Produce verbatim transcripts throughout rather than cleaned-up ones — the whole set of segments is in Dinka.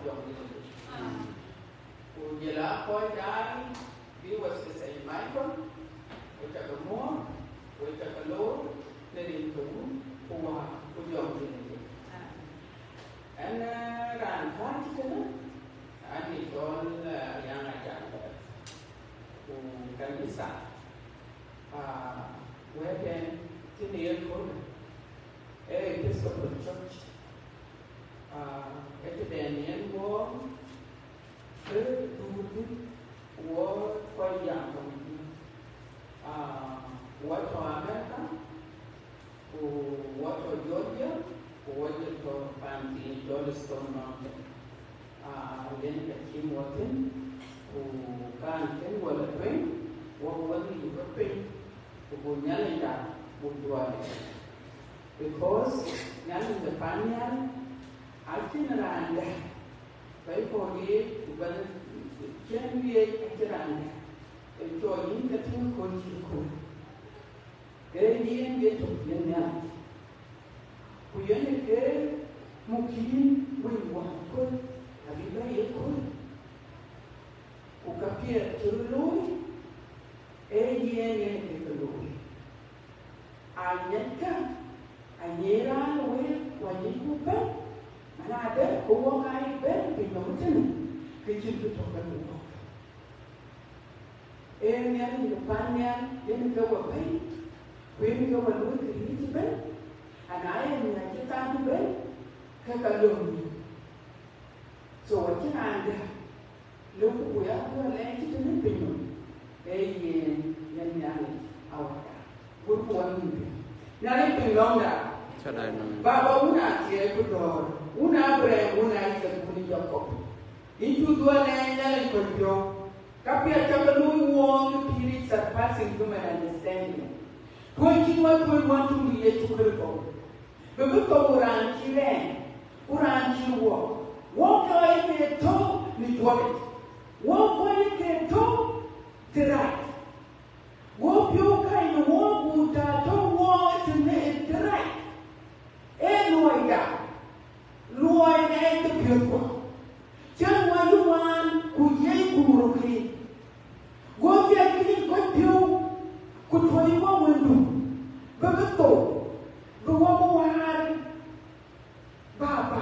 Jɔŋdït. Ku jɔl a kɔc daai bï wɛ̈t ke Saint Michael, wek ca ke muɔ̈ɔ̈r, wek ca ke loor, në rin ke Wun ku Wät ku Jɔŋdït. Ɣɛn, eh, raan kääc tënë, an ë cɔl, eh, Riaŋ Ajak Bɛ̈ɛ̈th, ku kanitha, ah, wɛ̈t ɛn tënë ye köölë, ee Episcopal Church, ah, ee tëden yen guɔ, ke duut thïn, wɔ kɔc jam tɔŋ thïn. Ah, wɔ tɔ̈ America, ku wɔ tɔ̈ Georgia, ku wɔ jɔl tɔ̈ paan thiin cɔl Stone Mountain. Ah, yen ka cïn wɔ thïn, ku kan kën wɔ la tueŋ, wɔ wɔ ŋic ke piny, ku buk Nhialic da, buk dhuɔɔr. Because Nhialic de pan nhial, acïn raan dɛ̈ bɛ̈i kɔ̈u ye, ku bɛ̈n cïn wiëëc acïn raan dɛ̈, ee cɔl yïn ke tïŋ kööl cït kööl. Ee yen ye tök yen Nhialic. Ku yen ë ke muk yïn wëi wään kööl, abï bɛ̈n ye kööl. Ku ka piɛth cï röt looi, ee yen yen ë ke looi. Anyiɛckë, anyiɛc raan wëët, ku anyiɛckë bɛ̈n, man adɛ̈ ke wok aa ye bɛ̈n piny nɔm tënë, ke cïn kë tök ke wok. Ee Nhialic de pan nhial, yen ke we bɛ̈i, ku yen ke we luɔi këriëëc ëbɛ̈n, ana ye miäk cï thaar ëbɛ̈n, ke ka lööm yïn. So, acïn raan dɛ̈ lëu ku ya dhuɔ̈k lɛɛc cït tënë piny nɔm, ee yen, yen Nhialic Awäda. Wurku wɔ nïïm piny. Nhialic piny lɔ̈ŋda. Baba, Wun Athiɛɛi ku Dɔ̈ɔ̈r, Wun Abraham, Wun Isaac, Wun Jacob. Yïn cuk dhuɔ̈k lɛɛc, Nhialic kɔc piɔ̈u. Ka piɛth ca ke luɔ̈i wɔɔk ë pïïric, surpassing human understanding. Tuɔ̈c cïn wɔ tuɔ̈c Wën tuŋ de Yecu Kërtho. Bï bï thou raan cï rɛɛn, ku raan cï wuɔk. Wɔk kɔc ke tɔ̈u në cuɔlic. Wɔk kɔc ke tɔ̈u të rac. Wɔk piɔ̈u kany në wɔk, ku ta tɔ̈u wɔk tënë të rac. Ee luɔida, luɔi rɛɛc ke piɔ̈ɔ̈thkuɔ. Cän wɔ yï wään, ku yiëëi ku murukï. Go thiɛɛk kï kɔc piɔ̈u, ku tuɔ̈i wɔ Wëndu, bï bï thou, bï wɔ bï waar. Baba,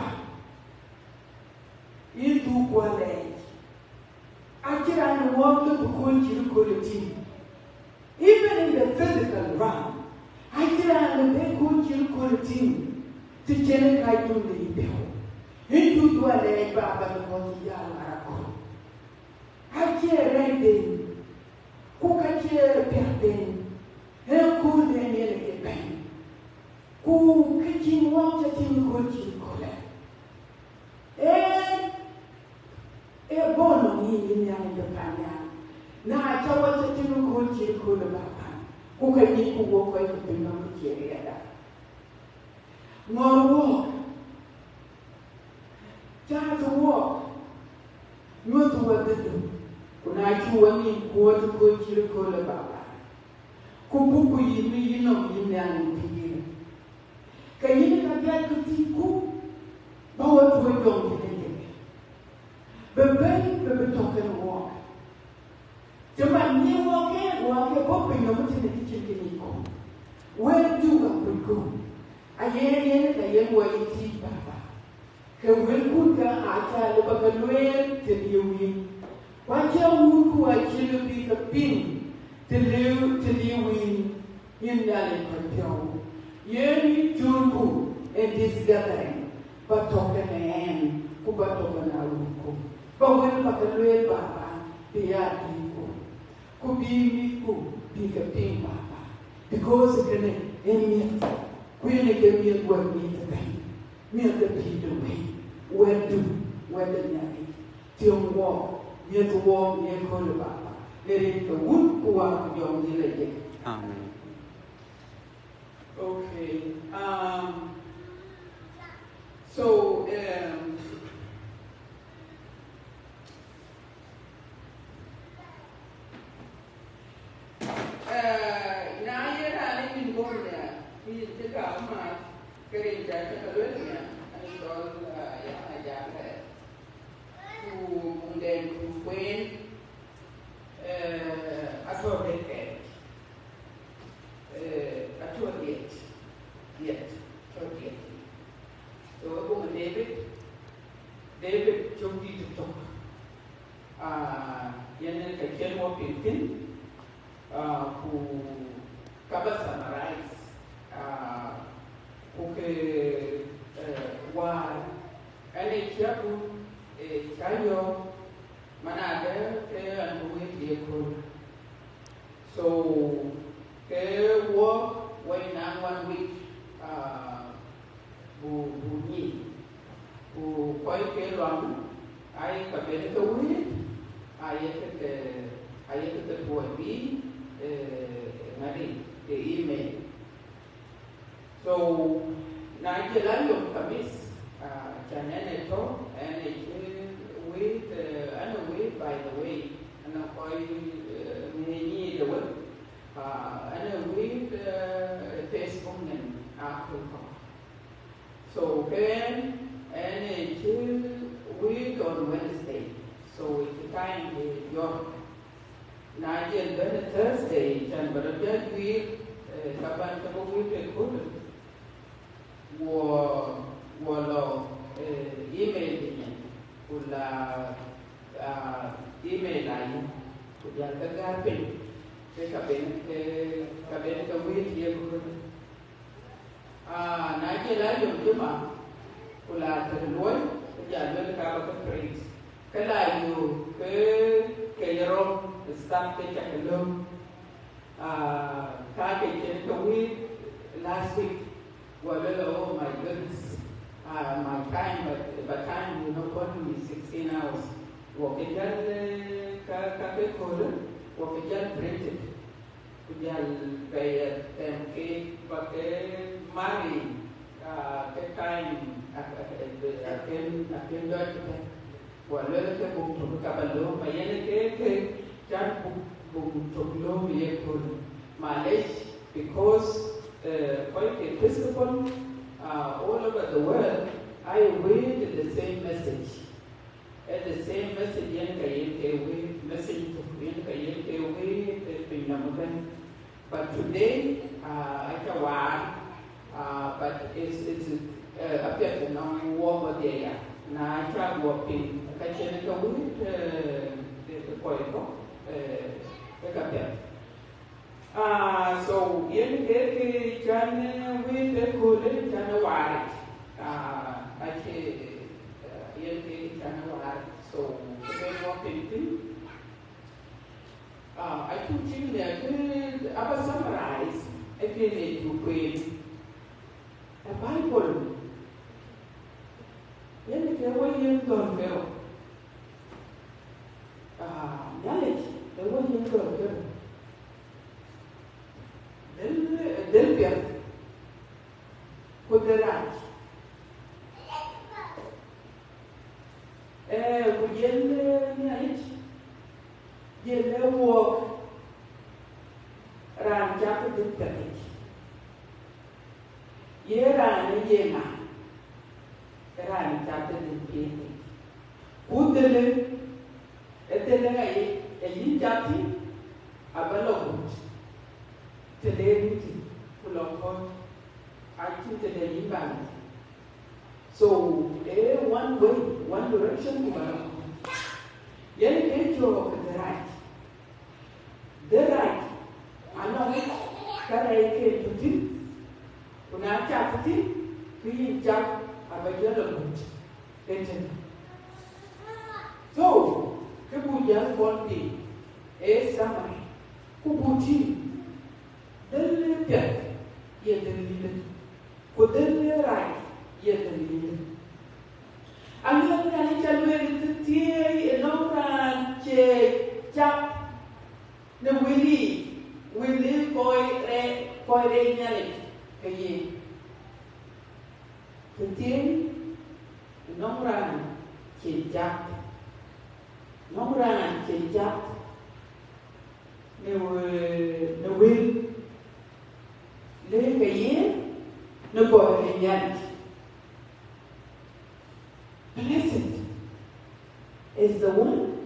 yïn dhuk guɔ lɛɛc. Acïn raan ë wɔɔk lëu bï kööl cït kööl ë tïŋ. Even in the physical realm, acïn raan ë bï kööl cït kööl ë tïŋ, të cïn ë ka jɔŋ de yï piɔ̈u. Yïn cuk dhuɔ̈k lɛɛc, Baba, në ŋɔ̈th cï jäl ŋar akɔ̈l. Acie rɛɛcden, ku ka cie piathden, ee köölden yen ë ke bɛ̈ny. Ku kë cïn wɔɔk ca tïŋ ë kööl cït köölë. Ee, ee bɔ̈ nɔm yïn, yïn Nhialic de pan nhial. Na ca wɔ ca tïŋ ë kööl cït köölë, Baba, ku ka nyic ku wɔk kɔc ke piny nɔm ke cie riɛlda. Ŋɔ̈ɔ̈r wɔɔk, cääth wɔɔk, nyuɔ̈th wɔ dhëldu, ku na cï wɔ nïïm kuɔ̈ɔ̈t ë kööl cït köölë, Baba, ku buk ku yïn në yïnɔm, yïn Nhialic pïïr, ke yïn ka piath ke thiëcku, ba wɔ tuɔ̈c jɔŋdït ë jëk, bï bɛ̈n, bï bï tɔ̈ kenë wɔɔk. Cï man nyic wɔɔk ke, wɔɔk ke bɔ̈ piny nɔm tënë kë cïn kë nyic ku. Wël duk akucku. Aye yen ka yen wɔ ye thiëc, Baba. Ke wëlkun kä aca lëu ba ke lueel të liu yïn. Ku acie wun ku acï lëu bï ke piŋ të liu, të liu yïn. Yïn Nhialic kɔc piɔ̈u, yen yïn cöötku in this gathering, ba tɔ̈ kenë ɛn, ku ba tɔ̈ kenë awuukku. Ba wël ba ke lueel, Baba, bï ya dïïtku, ku bï mïthku bï ke piŋ, Baba. Because kënë ee miëth, ku yen ee ke miëth wɛ̈t mïth ëbɛ̈n, miëth de pïïr de wëi, wɛ̈tdu, wɛ̈t de Nhialic. Tiɔm wɔɔk, miëth wɔɔk në köölë, Baba, në rin ke Wun ku Wät ku Jɔŋdït Lajik. Amen. Okay. Um, so, um, uh, na ye raan ë nyin bɔ̈ nhial, ku yïn cï gam mat, ke rin ca cï ka lueel nhial, an cɔl, uh, ya, ya, ya, David cök dït tök, aa, yen ke cïn wɔ piŋ thïn, aa, ku ka ba summarize, aa, ku ke, ee, wäär ɛn ë cä bun, ee, cä yɔ̈ɔ̈k, man adë ke ɛn bï wëët ye kööl. So, ke wɔ, wɔ in an one week, aa, bu, bu nyic. Ku kɔc ke luaŋ, aye ka ben ke wëët, aye ke, ke, aye ke, ke tuɔɔc bï, ee, ŋadï, ke email. So, na jël a yom kamis, ah, can ɛn ë tɔ̈, ɛn ë cï wëët, eh, ɛn ë wëët, by the way, ɛn ë kɔc, eh, ŋiɛc nyiic ë wek, ah, ɛn ë wëët, eh, Facebook nyin aköl kɔ̈k. So, ke ɛn, ɛn ë cï wëët on Wednesday. So, ë cï time de jɔt. Na jël bɛ̈n Thursday, can bä rɔt jɔ guiir, eh, ka ban ke bä guiir ke kööl. Wɔ, wɔ lɔ, eh, email de nyin, ku la, ah, email ayï, ku jal ke gäär piny, ke ka ben ke, ka ben ke wëët ye kööl. Ah, na jël a yom juma, ku la tëk luɔi, ku jal luel ka bä ke print. Ke la yök ke, ke ye rɔm, stuff ke cak ke löm. Ah, ka ke cïn ke week last week, wɔ luel, oh my goodness, ah, my time, but, but time, you know, only sixteen hours. Wɔ ke jal, eh, ka, ka ke kööl, wɔ ke jal printed. Ku jal bɛ ya them ke bä ke mari, ah, ke time ak-, ak-, ak-, aken, aken dɔc bɛ. Ku aluel ke buk tök ka bä lööm, ma yen ke, ke can buk, buk tök lööm ye kööl. Malec, because, eh, kɔc ke Episcopal, ah, all over the world, I read the same message. Ee the same message yen ka yen ke wëët, message tök yen ka yen ke wëët, ee piny nɔm ëbɛ̈n. But today, ah, aca waar, ah, but it's, it's, eh, apiɛth ënɔɔnë wɔk wadhie ya. Na aca guɔ piŋ, ka cïn ke wëët, eh, eh, kɔc kɔ̈k, eh, ee ka piɛth. Ah, so, yen ke, ke can, eh, wëët ë kööl, eh, can ë waaric. Ah, acie, eh, yen ke, ke can ë waaric. So, ke ben wɔ piŋ thïn. Ah, acuk cïn lɛ̈k, eh, aba summarize, ë kën ë cuk kueen. Ë Bible, yen ke wɔ yen dhɔ̈l ke rou. Ah, Nhialic, ë wɔ yen dhɔ̈l ke rou. Dhël, dhël piɛth, ku dhël rac. Ee, ku jël, ee, Nhialic, jël, ee, wuɔk raan cath dhël piɛthic. Ye raan ë ye ŋa? Raan cath dhël piɛthic. Ku dhëlë, ë dhëlë ŋa ye, ë yïn cath thïn, abä lɔ gut. Të le rin thïn, ku lɔ kɔ̈ɔ̈c, acïn të le yïn bä lɔ. So, ee one way, one direction ku bä lɔ. Yen ke jɔɔk dhël rac. Dhël rac anɔŋ ka rɛɛc ke tɔ̈ thïn, ku na cath thïn, ke yïn cath abä jɔl agut ëtën. So, kë buk jäl pɔ̈l piny, ee summary, ku buk tïŋ, dhël piɛth ye dhël lilë. Ku dhël rac ye dhël lilë. Aŋiɛth Nhialic ca lueel, të thieei ënɔŋ raan cie cath në wël yiic, wël ë kɔc rɛɛc, kɔc rɛɛc Nhialic ke ye. Të thieei ënɔŋ raan cie cath, ënɔŋ raan cie cath në wë-, në wël, le ke ye në kɔc rɛɛc Nhialic. Blessed is the one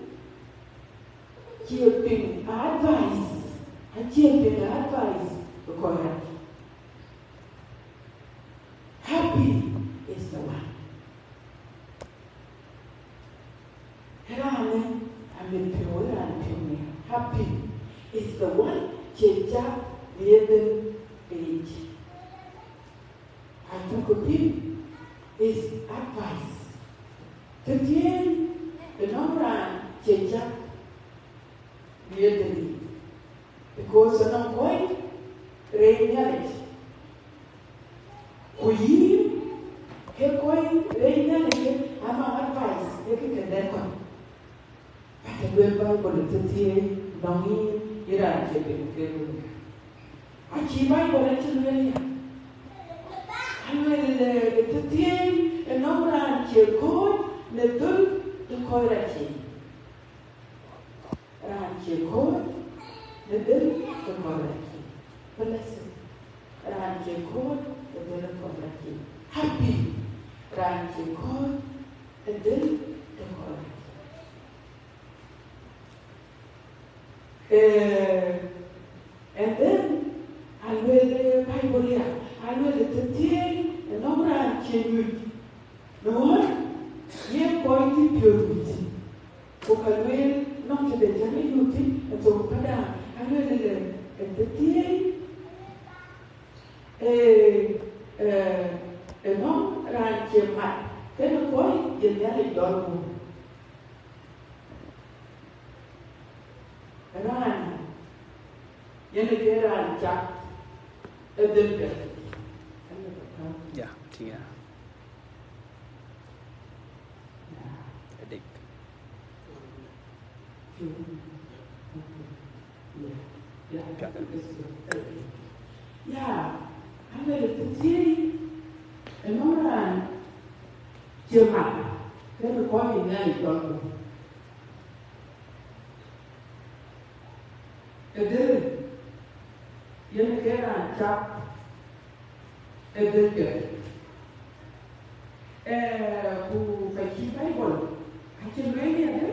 cie piŋ advice, acie piŋ advice ë kɔc rac. Happy is the one. Piɔ̈u ë raan piɔ̈u nhial. Happy is the one cie cak në ye dhël yic. Acuk piŋ is advice. Tëthiëëi ënɔŋ raan cie cak në ye dhël yic. Because ënɔŋ kɔc reec Nhialic. Ku yïn ke kɔc reec Nhialic ke anɔŋ advice ee kë ke dɛ̈t kɔc. Ka të lueel Bible ë tëthiëëi nɔŋ yïn, yïn raan cie piŋ ke lueel. Acï Bible acï lueel ya. Alueel ë tëthiëëi ënɔŋ raan cie kööt në dhöl de kɔc rac yiic. Raan cie kööt në dhöl de kɔc rac yiic. Blessed. Raan cie kööt në dhöl de kɔc rac yiic. Happy. Raan cie kööt në dhöl de kɔc rac yiic. Eh, and then, alueel Bible ya, alueel tëthiëëi ënɔŋ raan cie nyuc. Në ɣɔn ye kɔc dït piɔ̈u nyuc thïn. Ku ka lueel nɔŋ tëde jam ë nyuc thïn, ë thok këda, alueel ë tëthiëëi, eh, eh, ënɔŋ raan cie mat, kënë kɔc ye Nhialic dɔl gup. Raan, yen ke raan cak ë dhël piɛth. Ya, tïŋ ya. Ya. Adik. Ya. Ya. Piɛth. Ya, alueel tëthiëëi ënɔŋ raan cie mat, kënë kɔc ye Nhialic dɔl gup. Ë dhël, yen ke raan cak ë dhël piɛth. Eh, ku ka cï Bible acï lueel yadë,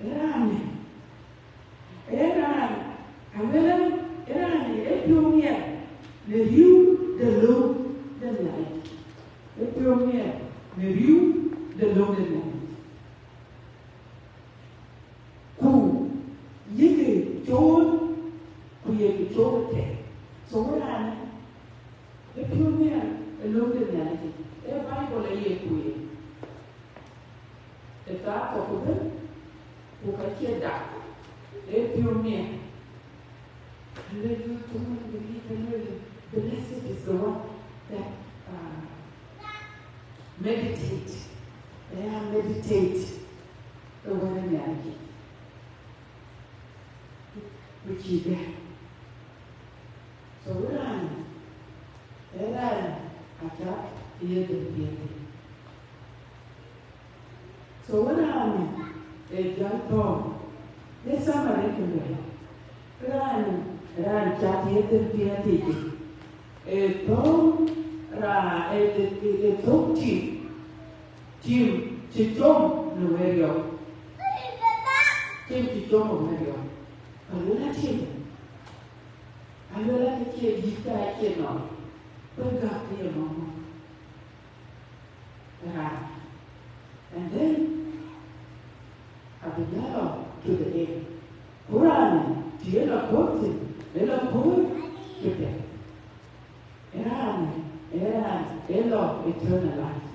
ë raan ë, ë raan, alueel, ë raan ë piɔ̈u nhial në riëëu de löŋ de Nhialic. Ë piɔ̈u nhial në riëëu de löŋ de Nhialic. Ku yekë cool, ku yekë cool ëtɛ̈ɛ̈n. So wën raan ë piɔ̈u nhial ë löŋ de Nhialic, ee Bible aye kueer. Ë thaa thok ëbën, ku ka cie dak, ee piɔ̈u nhial. Hallelujah, come on, believe, hallelujah. Blessed is the one that, uh, meditate. Yeah, meditate. The word in the Which is there. So wën raan, ee raan acak ye dhël piɛth. So wën raan ë jal thɔ̈ɔ̈ŋ, ee summary kë lueel. Raan, raan cak ye dhël piɛth yic, ee thɔ̈ɔ̈ŋ raan, ee, ee, ee thɔ̈ɔ̈ŋ tim, tim cï com në wëëriɔ̈ɔ̈k. Tim cï com në wëëriɔ̈ɔ̈k. Alueel atim. Alueel acie yïth ka acie nɔm. Bï gäk ke ye mɔ̈mɔ̈. Raan. And then, abï jal lɔ to the end. Ku raan, të ye lɔ kööl thïn, ë lɔ kööl këpiɛth. Ë raan, ë raan, ë lɔ eternal life.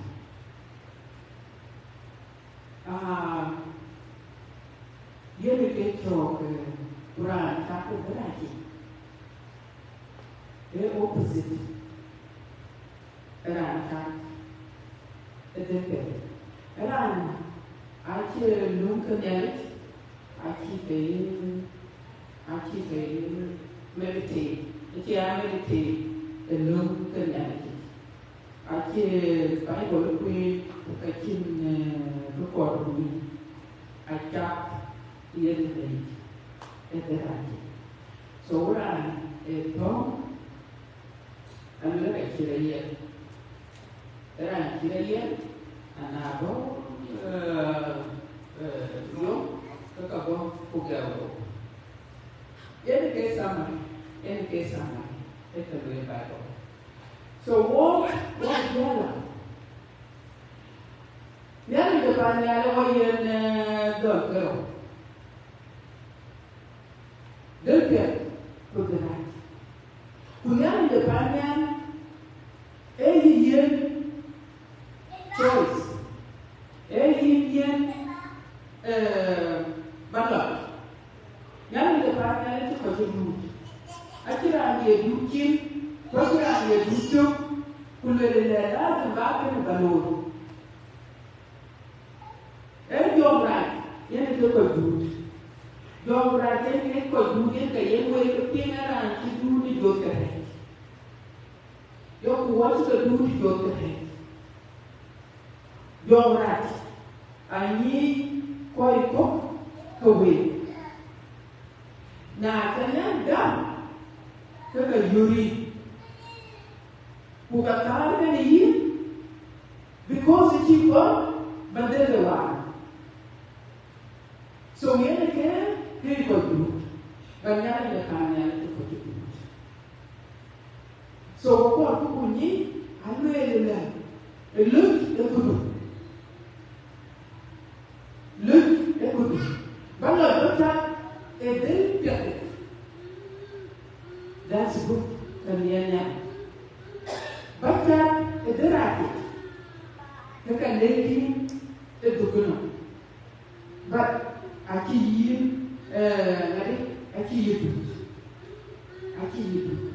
Ah, yen ke cɔɔk, eh, ku raan cak ë bï rac yic. Ee opposite. Raan cak ë dhël piɛth. Raan acie löŋ ke Nhialic, acie ke ye, acie ke ye meditate. Acie a meditate ë löŋ ke Nhialic. Acie Bible kueer, ka cïn, eh, record kueer. Acak ye dhël yic, ë dhël rac yic. So raan ë thɔ̈ɔ̈ŋ, alueel ka cï rɔt yiɛ̈n. Raan cï rɔt yiɛ̈n, ana bɔ̈, eh, eh, yom, ke ka bɔ̈ ku gɛ̈ɛ̈u. Yen ke summary, yen ke summary, ë ke lueel Bible. So wok, wok yala. Nhialic de pan nhial ë wɔ yen, eh, Dɔl ke rou. Dhël piɛth ku dhël rac. Ku Nhialic de paannhial ee yï yiën choice, ee yï yiën, eh, ballot. Nhialic de paannhial acï kɔc ë duut. Acïn raan ye duut cin, ku acïn raan ye duut cök, ku lueel ëlë, lazim ba kënë ba looi. Ee jɔŋ rac yen ke kɔc duut. Jɔŋ rac yen ke kɔc duut, yen ke yen wek ke piŋ ë raan cï duut ë jɔt ke rɛɛc. Yok ku wɔ cï ke duut ë jɔt ke rɛɛc. Jɔŋ rac anyic kɔc kɔ̈k ke wek. Na cä nyan gam, ke ke yöri. Ku ka thäär kënë yïn, because cï gɔ̈t ba dhël de waar. So yen ke kë kɔc duut, ba Nhialic de paannhial ke kɔc duut. So wɔ kɔɔr ku ku nyic, alueel ëlë, ë löc ë këdu. Löc ë këdu. Ba lɔ bä tak ë dhël piɛth. That's good. Ka nhiɛɛr nhial. Ba tak ë dhël rac. Ke ka lëk yïn ë dhuk ënɔm. But acï yïn, eh, ŋadï, acï yï duut. Acï yï duut.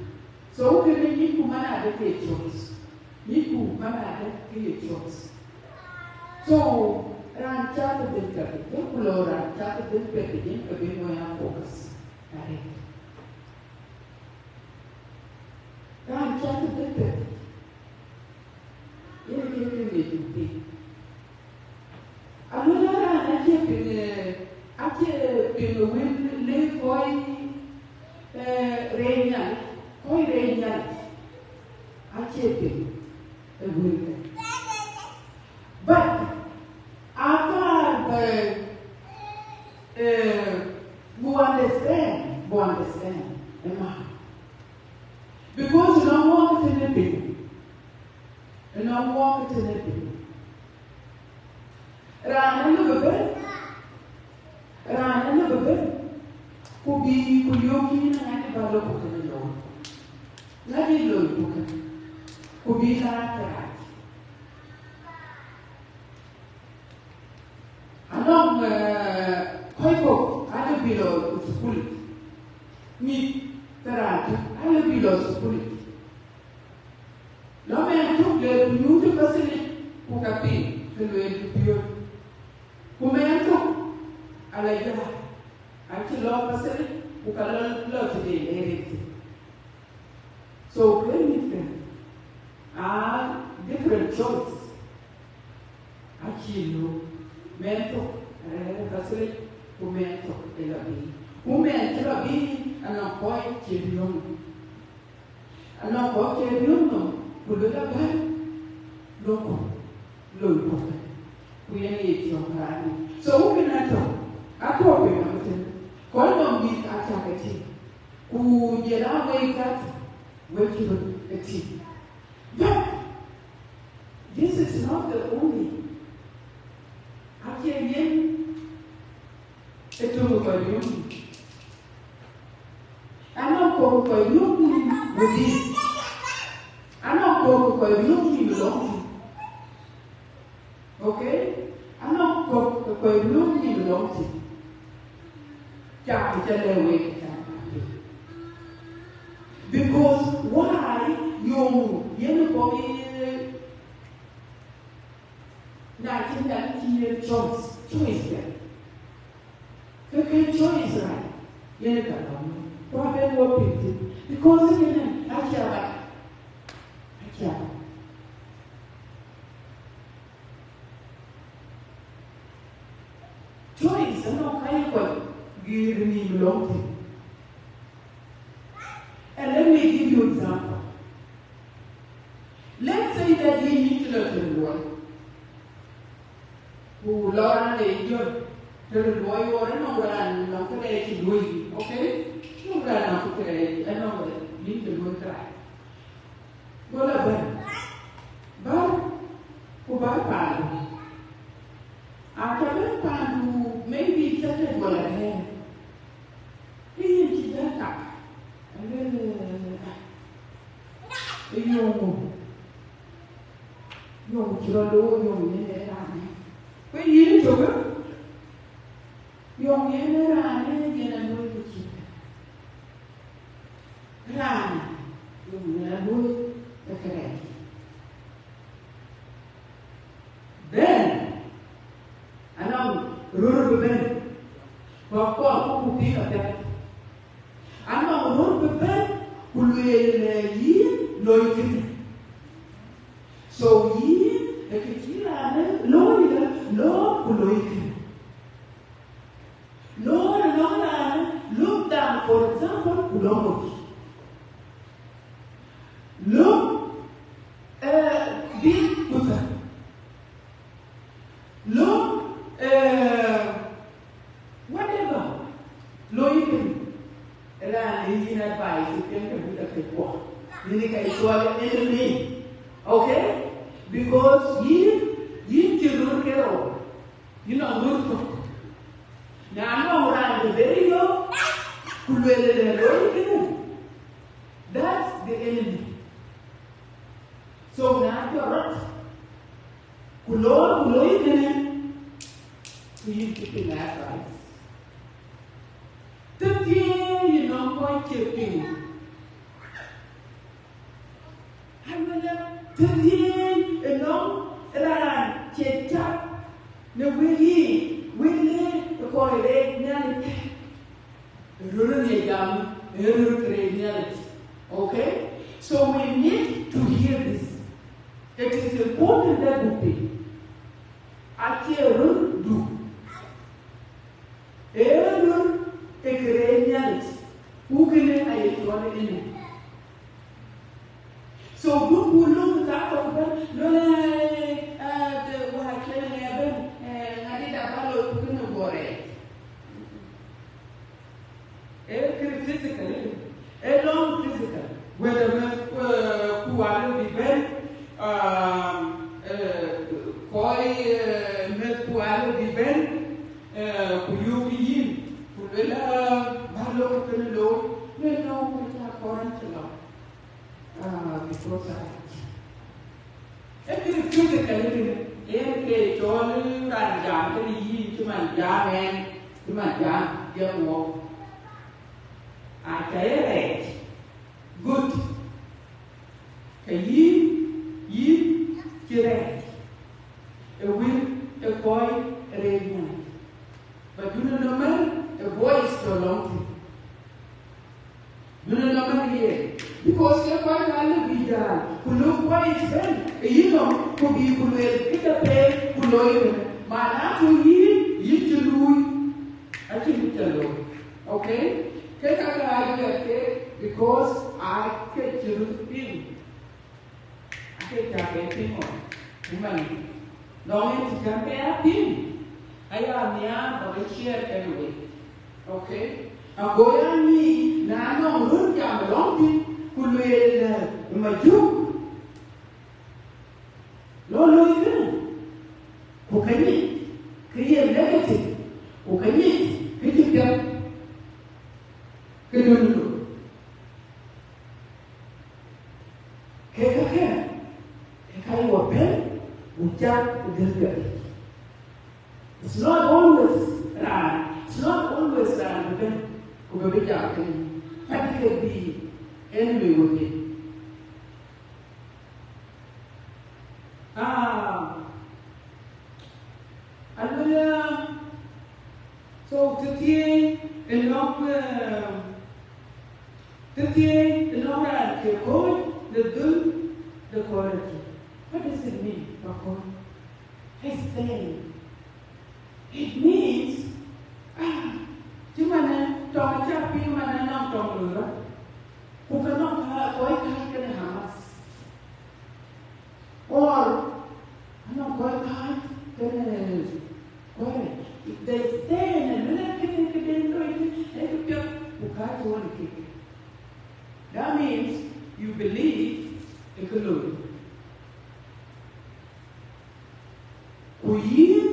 So, kënë nyicku man adë ke choice. Nyicku man adë ke ye choice. So, raan cath dhël piɛth, yen ku lɔ raan cath dhël piɛth, yen ke ben wɔ ya focus. Arëët. Raan cath dhël piɛth, yen ke ke ye duut. Aluel raan acie piŋ, eh, acie piŋ ë wël le kɔc, eh, rɛɛc Nhialic, kɔc rɛɛc Nhialic acie piŋ ë wël. But akaar bë, eh, bu understand, bu understand ëmä. Because ënɔŋ wɔk tënë piŋ, ënɔŋ wɔk tënë piŋ. Raan alëu bï bɛ̈n, raan alëu bï bɛ̈n, ku bï ku yöök yïn ŋadï ba lɔ ku kënë looi. Ŋadï loi ku kënë, ku bï laar kërac. Anɔŋ, eh, kɔc kɔ̈k alëu bï lɔ thukul. Mïth ke raan tök alëu bï lɔ thukul. Lɔ mɛɛn tök le ku nyuuth ë pasilic ku ka piŋ, ke lueel ku piööc. Ku mɛɛn tök ala jɔ̈ɔ̈r, acï lɔ pasilic ku ka lɔ, lɔ tëde ë rëëc. So, kë mïthkë aa different choice. Acï lɔ mɛɛn tök rɛ̈ɛ̈r ë pasilic, ku mɛɛn tök ë lɔ biic. Ku mɛɛn cï lɔ biic anɔŋ kɔc cï riɔ̈ɔ̈ŋ. Anɔŋ kɔc cï riɔ̈ɔ̈ŋ nɔm, ku luel abɛ̈n, lɔ̈ŋku, loi kɔ̈k, ku yen ye cɔk raan yic. So, wok kën atɔ̈, atɔ̈ piny nɔm ëtën, kɔc nɔm mïth acäk ë tïŋ, ku jël aa wek kat, wek cï röt ë tïŋ. But this is not the only. Acie yen ë töŋ ë kɔc riɔ̈ɔ̈ŋ. Anɔŋ kɔ̈k ë kɔc riɔ̈ɔ̈ŋ nïïm within. Anɔŋ kɔ̈k ë kɔc riɔ̈ɔ̈ŋ nïïm lɔŋ thïn. Okay? Anɔŋ kɔ̈k ë kɔc riɔ̈ɔ̈ŋ nïïm lɔŋ thïn. Cak cä lɛ̈k wek, cak. Because why? Yöŋ yen kɔc ye, na cïn, na cïn ye choice, choice de. Ke ke choice rac, yen ka lɔŋ, ku abɛn wo piŋ thïn, because kënë acie abac, acie abac. Choice anɔŋ ka ye kɔc guiir nïïm lɔŋ thïn. And let me give you example. Let's say that yïn yïn cï lɔ tënë luɔi. Ku lɔ raan de jɔt tënë luɔi, or anɔŋ raan nɔŋ kërɛɛc cï luɔi, okay? Anɔŋ raan nɔŋ kërɛɛc, anɔŋ raan yïn cï luɔi kërac. Go lɔ bɛ̈n. Bär, ku bär paandu. Aca bɛ̈n paandu, Looi yɔŋ yen ë raanë. Ku yïn ë cök, yɔŋ yen ë raanë yen a looi kë cït raanë, yɔŋ yen a looi ë kërɛɛc. Then, anɔŋ röl bï bɛ̈n, ku akuɔɔk ku piŋ apiɛth. Anɔŋ röl bï bɛ̈n, ku lueel, eh, yïn loi kënë. So yïn, ë kë cï raanë looi, lɔ ku loi kënë. Lɔ ënɔŋ raanë lɔ̈k dam, for example, ku lɔ ŋot. Lɔ̈k, eh, bï ku thar. Lɔ̈k, eh, whatever. Lɔ yïn kënë. Raan ë yïn advice, ë piɛŋ kë bï ka kek kuɔ. Yïn ë ka cɔl enemy. Okay? Because yïn, yïn cï röl ke rou. Yïn nɔŋ röl thok. Na nɔŋ raan de beri yök, ku lueel ëlë loi kënë, that's the enemy. So na jɔt rɔt, ku loor, ku loi kënë, ku yïn cï piŋ advice. Tëthiëëi yï nɔŋ kɔc cï piŋ. Aluelë tëthiëëi ënɔŋ raan cï tap në wël yiic, wël ë kɔc rɛɛc Nhialic. Röl ë jam, ë röl kërɛɛc Nhialic. Okay? So we need to hear this. It is important that we pay. Acie röl du. Ee röl ë kërɛɛc Nhialic. Ku kënë aye cɔl enemy. So duk ku luk thaa kɔ̈k bɛ̈n, luel, eh, eh, de wä cïn ŋɛ bɛ̈n, eh, ŋadï da ba looi ku kënë guɔ rɛɛc. Ee kërë physical, ee lɔ̈ŋ physical. Whether meth, eh, ku alë bï bɛ̈n, um, eh, kɔc, eh, meth ku alë bï bɛ̈n, eh, ku yöök yïn, ku luel, ah, ba looi ku kënë looi, luel, no, ku ca kɔn cï lɔ. Ah, because I, ee kërë physical kënë, ee ke cɔl raan jam kënë yïn cï man jam ɛn, cï man jam jam wɔ. Aca ye rɛɛc. Good. Ke yïn, yïn cï rɛɛc. Ë wël ë kɔc rɛɛc Nhialic. Ba dun ë nɔm ë voice tɔ̈ lɔŋ thïn. Dun ë nɔm ë ye. Because ke kɔc ka lëu bï jal, ku luk kɔc bɛ̈n ë yïnɔm, ku bï ku lueel kë ca pɛɛi, ku looi kënë. Mana ku yïn, yïn cï luui, acïn kë ca looi. Okay? Ke ka ka aa yɔ̈ɔ̈k ke, because aa ke cï röt piŋ. Ake cak ke piŋ ɣɔn, ku man, lɔŋ en cï cak ke ya piŋ, aya nhiaar ba ke share kenë wek. Okay? Ago ya nyic, na nɔŋ röt jam lɔŋ thïn, ku lueel, eh, majuk, lɔ looi kënë, ku ka nyic, ke ye negative, ku ka nyic, ke cï piɛth, ke döŋ looi. Ke kakë, ke ka ye wɔ bɛ̈n, ku cak ku gël piɛth. It's not always raan, it's not always raan bï bɛ̈n, ku bï bï jam kënë, but it can be enemy within. Ah, aluel, so, tëthiëëi ënɔŋ, eh, tëthiëëi ënɔŋ raan cï kony në dhöl de kɔc rɛ̈ɛ̈r. What does it mean, ba kony? Explain. It means, ah, cï manë tɔŋ cä piŋ manë nɔŋ tɔŋ loi rɔt. Ku ke nɔŋ ka kɔc kääc kenë Hamas. Or anɔŋ kɔc kääc kenë kɔc rɛ̈ɛ̈r. If they stay in a minute, kënë këden loi kë, ee kë piɛth, ku kääc ɣɔn kek. That means you believe ë kë loi. Ku yïn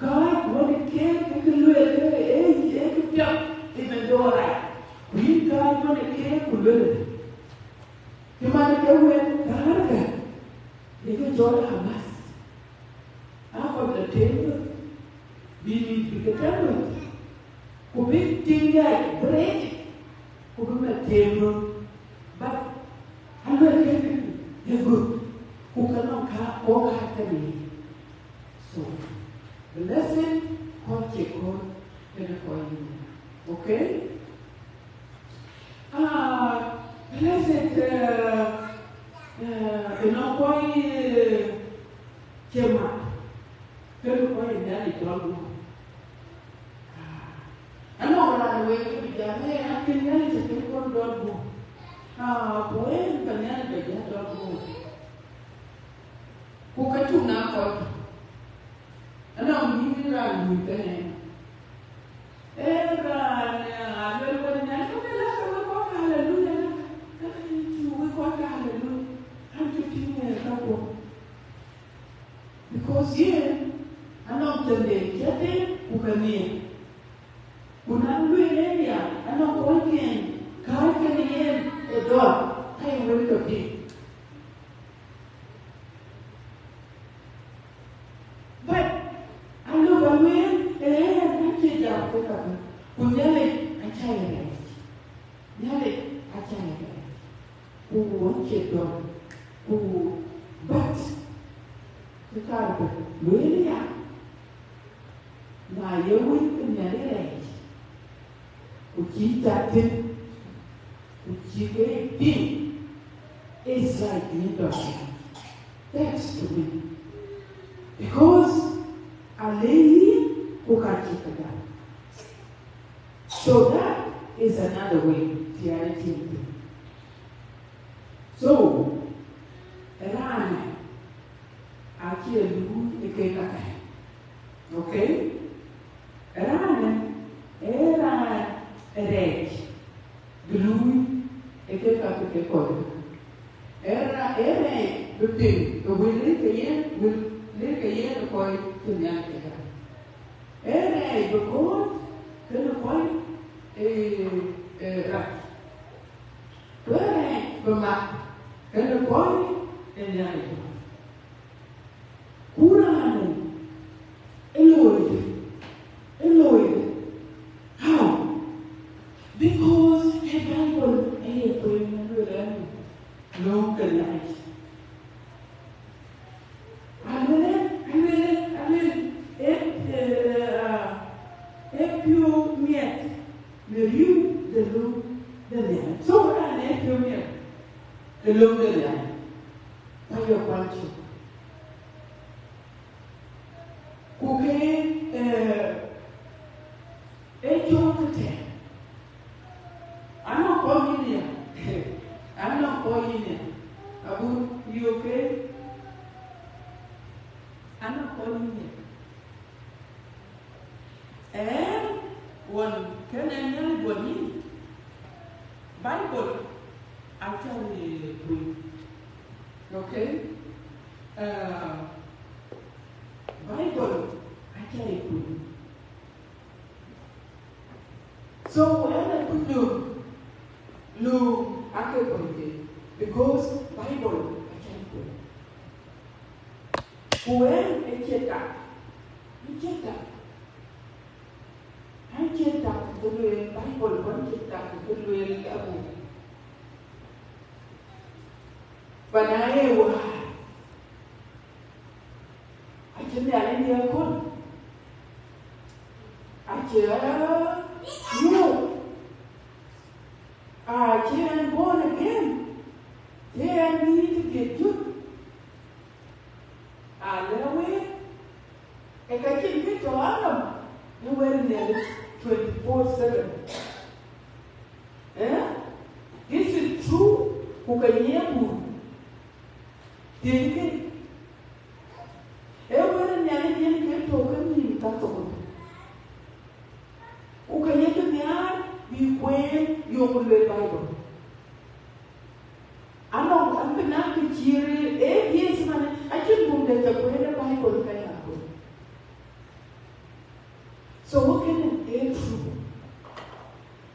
kääc wën ë keek, ke kë lueel ke ee, ee kë piɛth, even though right. Ku yïn kääc wën ë keek ku lueel ëdë? Cï man ke wën kärkë, ë kë cɔl Hamas. Bï mïth bï ke tɛ̈m wël, ku bï tiŋ dɛ̈t bï reec, ku bï meth tëëm röt. But aluel ke kën ë good, ku ke nɔŋ ka kɔ̈k aa ke ŋic. So, blessed kɔc cie kɔ̈k, kënë kɔc yïn. Okay? Ah, blessed, uh, uh, ënɔŋ kɔc, uh, cie mat, kënë kɔc ë Nhialic dɔl guɔ̈p. Ah, anɔŋ raan wek bï jam, ee, akën Nhialic akën kɔn dɔl guɔ̈p. Ah, ku en ka Nhialic bï jam dɔl guɔ̈p. Ku ka cuk na kɔc. Anɔŋ yïn raan lui kënë. Ee raan, eh, aluel wën nyan, ka bï la ka wek kɔc ka haleluya, ka, ka, ka cuk wek kɔc ka haleluya. An cï tïŋ wek ka guɔ̈p. Because yen, anɔŋ tënde cï tïŋ ku ke nhiëër. Ku na lueel en ya, anɔŋ kɔc kën kääc kenë yen ë dɔ̈ɔ̈r, ka ye wël ke piŋ. But alëu ba lueel, ee, ɣɛn acie jam ke käkë, ku Nhialic acä ye rɛɛc. Nhialic acä ye rɛɛc. Ku ɣɛn cie dɔ̈ɔ̈r, ku, but, kë kaar bï lueel ya, na ye wël ke Nhialic rɛɛc, ku cï cath thïn, ku cï ke piŋ, it's like yïn dɔ̈ɔ̈r. Thanks to me. Because a le yïn ku ka cï ke gam. So that is another way to arrange things. So, raan acie luui ë kek käkë. Okay? Raan ee raan rɛɛc bï luui ë kek käkë ke kɔc. Ee ra-, ee rɛɛc bï piŋ ë wël ë ke yen, wël ë ke yen ë kɔc cï Nhialic ke gam. Ee rɛɛc bï kɔ̈ɔ̈c kenë kɔc, ee, ee, rac. Ku ee rɛɛc bï mat kenë kɔc ë Nhialic. Ku raan ë looi, ë looi. How? Because ë Bible ë ye kueen ë lueel ënë, lööŋ ke Nhialic. Aluel, aluel, aluel, ee, ee, ee, ah, ee piɔ̈u miɛt në riëëu de löŋ de Nhialic. So, raan ee piɔ̈u miɛt në löŋ de Nhialic, ka ye kuany cök. Ku ke, ee, ee cɔɔk tëtɛ̈ɛ̈n. Anɔŋ kɔc yïn ya. Anɔŋ kɔc yïn ya. Abur, you okay? Anɔŋ kɔc yïn ya. Ɛn, ɣɔn kënë Nhialic guɔ yïn. Bible acä ye kueen. Okay? Uh, Bible acä ye kueen. So, ɛn a kuc lööŋ, lööŋ ake kuany ke, because Bible acä ye kueen. Ku ɛn ë cie tak, ë cie tak. An cie tak kë lueel Bible, ku an cie tak kë lueel abuk. Ba na ye wäär, acïn Nhialic diɛɛr kɔn, acie yöök, acie ɛn born again, cie ɛn bï tëdiɛ̈t jut. Alë wek, ee ka cïn kë tɔ̈ anɔm në wël Nhialic twenty four seven. Eh? This is true, ku ka nyiɛɛi bur. Thiëckë, ee wël Nhialic yen ke tɔ̈ ke nïïm kathok. Ku ka ye kë nhiaar bï kueen yök lueel Bible. Anɔŋ, an bï naŋ kë cï rëër, ee, yes, man, acïn buk de cä kueen ë Bible ka ya kueen. So, wä kënë ee true.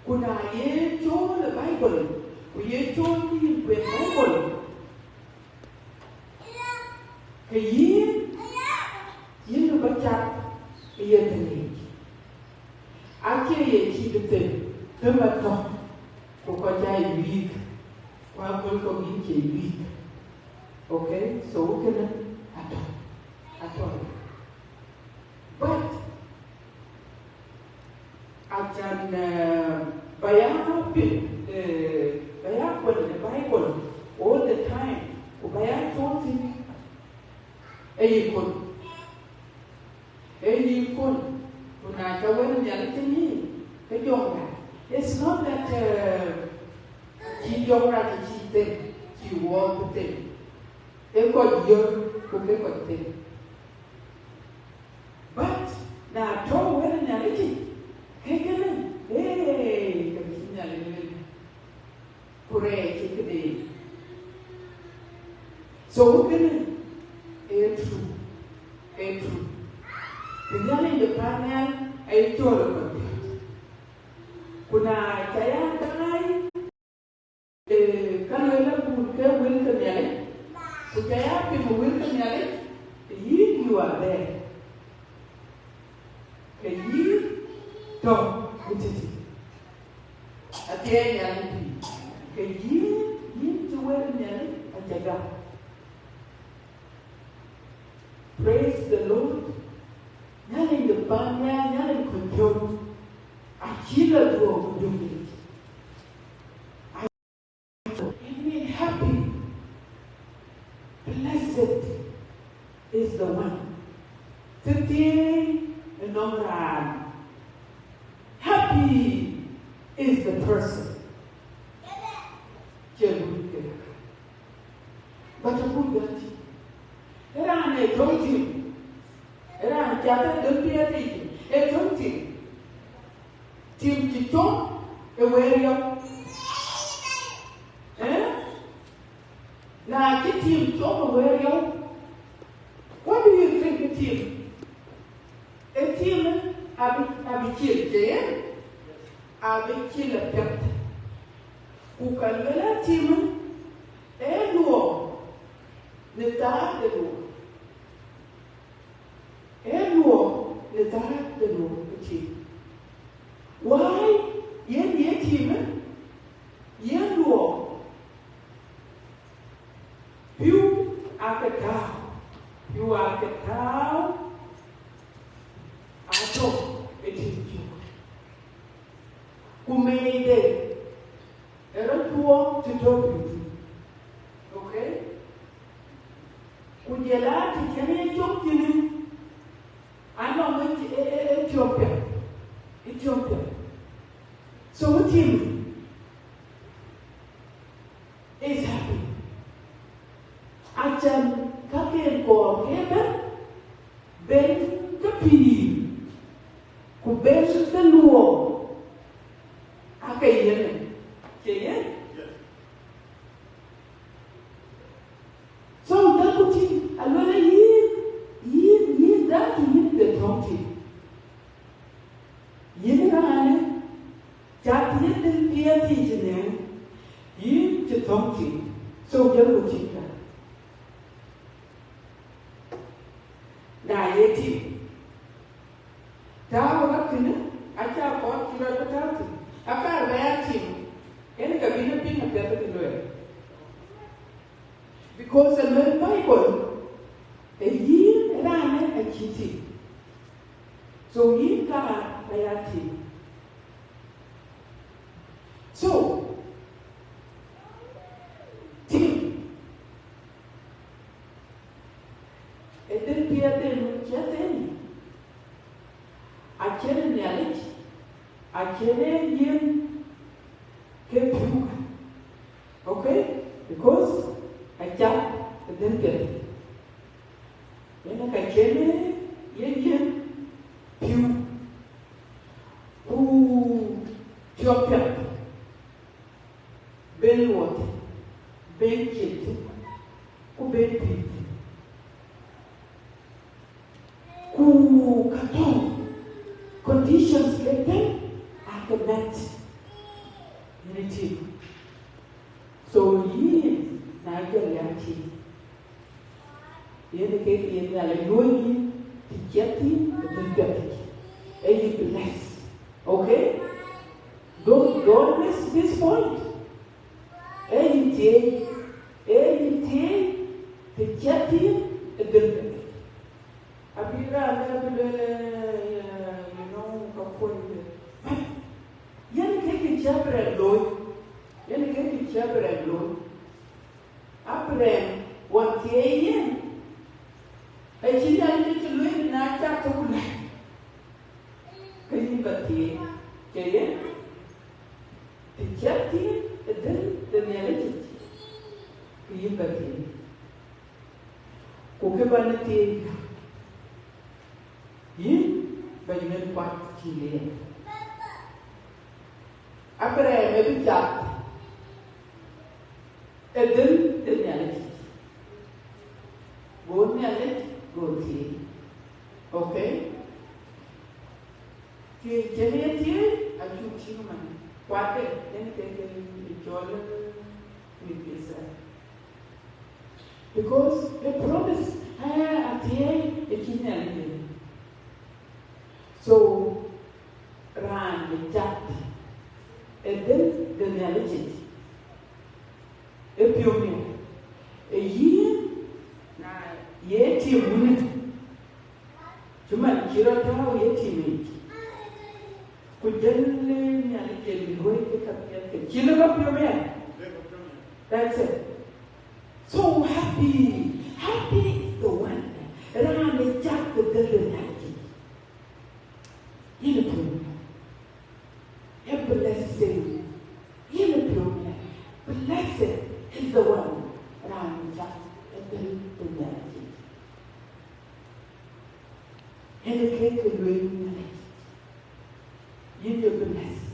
Ku na ye cool ë Bible, ku ye cool kë yïn kueen Bible, ke yïn, yïn bä cath ë yen tënë. Acie ye cït thïn, them atɔ̈, ku kɔc aa weak, ku aköl kɔ̈k yïn cie weak. Okay, so kënë atɔ̈, atɔ̈. But acan, eh, ba ya pin, eh, ba ya kuɔny në Bible all the time, ku ba ya cɔɔl thïn, ee yï kuɔny. Ee yï kuɔny, ku na ca wɛ̈t Nhialic tënë yïn, ke jɔŋ rac. It's not that, uh, cï jɔŋ rac cï them, cï wɔɔk them. Ee kɔc yök, ku ke kɔc them. But na tɔ̈ wɛ̈t Nhialic yic, ke kënë, ee, ke cï Nhialic lueel. Ku rɛɛc ë këde. So kënë ee true, ee true. Ku Nhialic de paannhial aye cɔɔl ë kɔc piɔ̈ɔ̈th. Ku na ca ya daai, eh, ka lueel abun ke wël ke Nhialic, ku ca ya piŋ wël ke Nhialic, yïn, you are there. Ke yïn tɔ̈ ku tïtï. Athiɛɛi Nhialic pïïr, ke yïn, yïn cï wɛ̈t Nhialic aca gam. Praise the Lord. Nhialic de paannhial, Nhialic kɔc piɔ̈u, acï lɔ dhuɔɔk ë döŋ yic. It means happy. Blessed is the one. Thëthiëëi ë nɔm raan. Happy is the person. Cie luui kek. But a good that. Ë raan ee thöŋ tim. Ë raan cath ë döŋ piɛth yic, ee thöŋ tim. Tim cï com ë wëër yɔu. Eh? Na cï tim com ë wëër yɔu, what do you think ë tim? Ë tim abï, abï cil, cie yen? Abï cil apiɛth. Ku ka lueel ë tim ee luɔk në thaar de luɔk. Ee luɔk në thaar de luɔk ë tim. Why? Yen ye tim, yen luɔk. Pïu aake tääu, pïu aake tääu, atɔ̈ ë tim cök. Ku meeide ë rɔt tuɔɔk të tɔ̈ pïu thïn. Okay? Ku jɔl a të cïn ye cök thïn, anɔŋ ë, ë, ë, ë tiɔp piɛth, ë tiɔp piɛth. So, tim is happy. Acan ka ken kɔɔr ke bɛ̈n, ben ke pïïr, ku ben ke luɔk, aake yen. Cie yen? So, dɛ̈ ku tïŋ, aluel ë yïn, yïn, yïn dɛ̈ ku yïn de thöŋ tim. Yïn raanë, cath ye dïn piɛth yic në, yïn cï thöŋ tim, so jɔl ku tïŋ ka. Na ye tim, tääu rɔt thïn, aca kɔɔr cï rɔt bï tääu thïn, akaar bä ya tim, yen ka bï në piŋ apiɛth kë lueel. Because ë luel Bible, ë yïn raanë acï tim. So yïn ka ba ya tim. So, tim, ë dïn piɛth en wën cï athëëny, acïn Nhialic, acïn en yen ke pïu. Okay? Because acath ë dïn piɛth. Yen ka cïn ye yen pïu, ku tiɔp piɛth, ben luɔth, ben cieth, ku ben pïïr. Ku ka tɔ̈ conditions ke tën aake met në tim. So yïn na jɔl ya tim, yen ke yen Nhialic luɔ̈i yïn, të ciɛth yïn, të piɛth yic, ee yï bless. Okay? Don't, don't miss this point. Ee yïn thiëëc, ee yïn thiëëc, të cï thiëëc ë dhël. Abï raan ë abï lueel, eh, you know, ka kuɔny de. Yen ke kë cï Abraham looi, yen ke kë cï Abraham looi. Abraham, ɣɔn thiëëc yen, acï Nhialic cï lueel, na cak ke ku läi, ke yïn ba thiëëc, ke yen, të cï thiëëc ë dhël de Nhialic yic, ke yïn ba thiëëc. Ku kë bä në thiëëc, yïn ba ŋiɛc kuat cï leer. Abraham ë bï cath ë dhël de Nhialic yic. Go Nhialic go thiëëc. Okay? Thiëëc cïn ye thiëëc, acuk cïn man. Kuatde, yen ke ke cɔl, eh, mïth Yithriɛl. Because the promise, eh, athiëëc ë cïn Nhialic. So, raan ë cath ë dhël de Nhialic yic, ë piɔ̈u miɛt, ë yïn, na ye tim wun, cï man cï rɔt tääu ye tim yic, ku jël Nhialic ye luɔi ke ka piɛth ke cï lëk piɔ̈u miɛt. That's it. So happy, happy is the one, raan ë cath ë dhël de Nhialic yic. Yïn ë piɔ̈u. A blessing. Yïn ë piɔ̈u. Blessed is the one, raan ë cath ë dhël de Nhialic yic. Yen ke ke lueel Nhialic. Yïn ye blessed.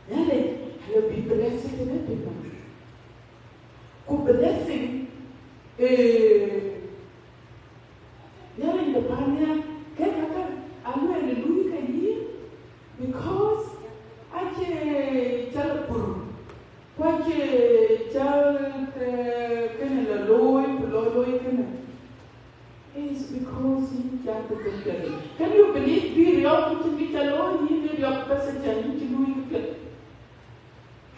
Nhialic, I will be blessed in everyone. Ku blessing, eh, Nhialic de paan nhial, ke ka ka, alueel ë luui ke yïn, because acie cä lɔ pur, ku acie cä, eh, kënë lɔ looi, ku lɔ looi kënë. It's because yïn cä ke thok piɛth. Can you believe bï riɔp ku cïn kë cä looi, yïn bï riɔp bas, acie yïn cï luui kë piɛth?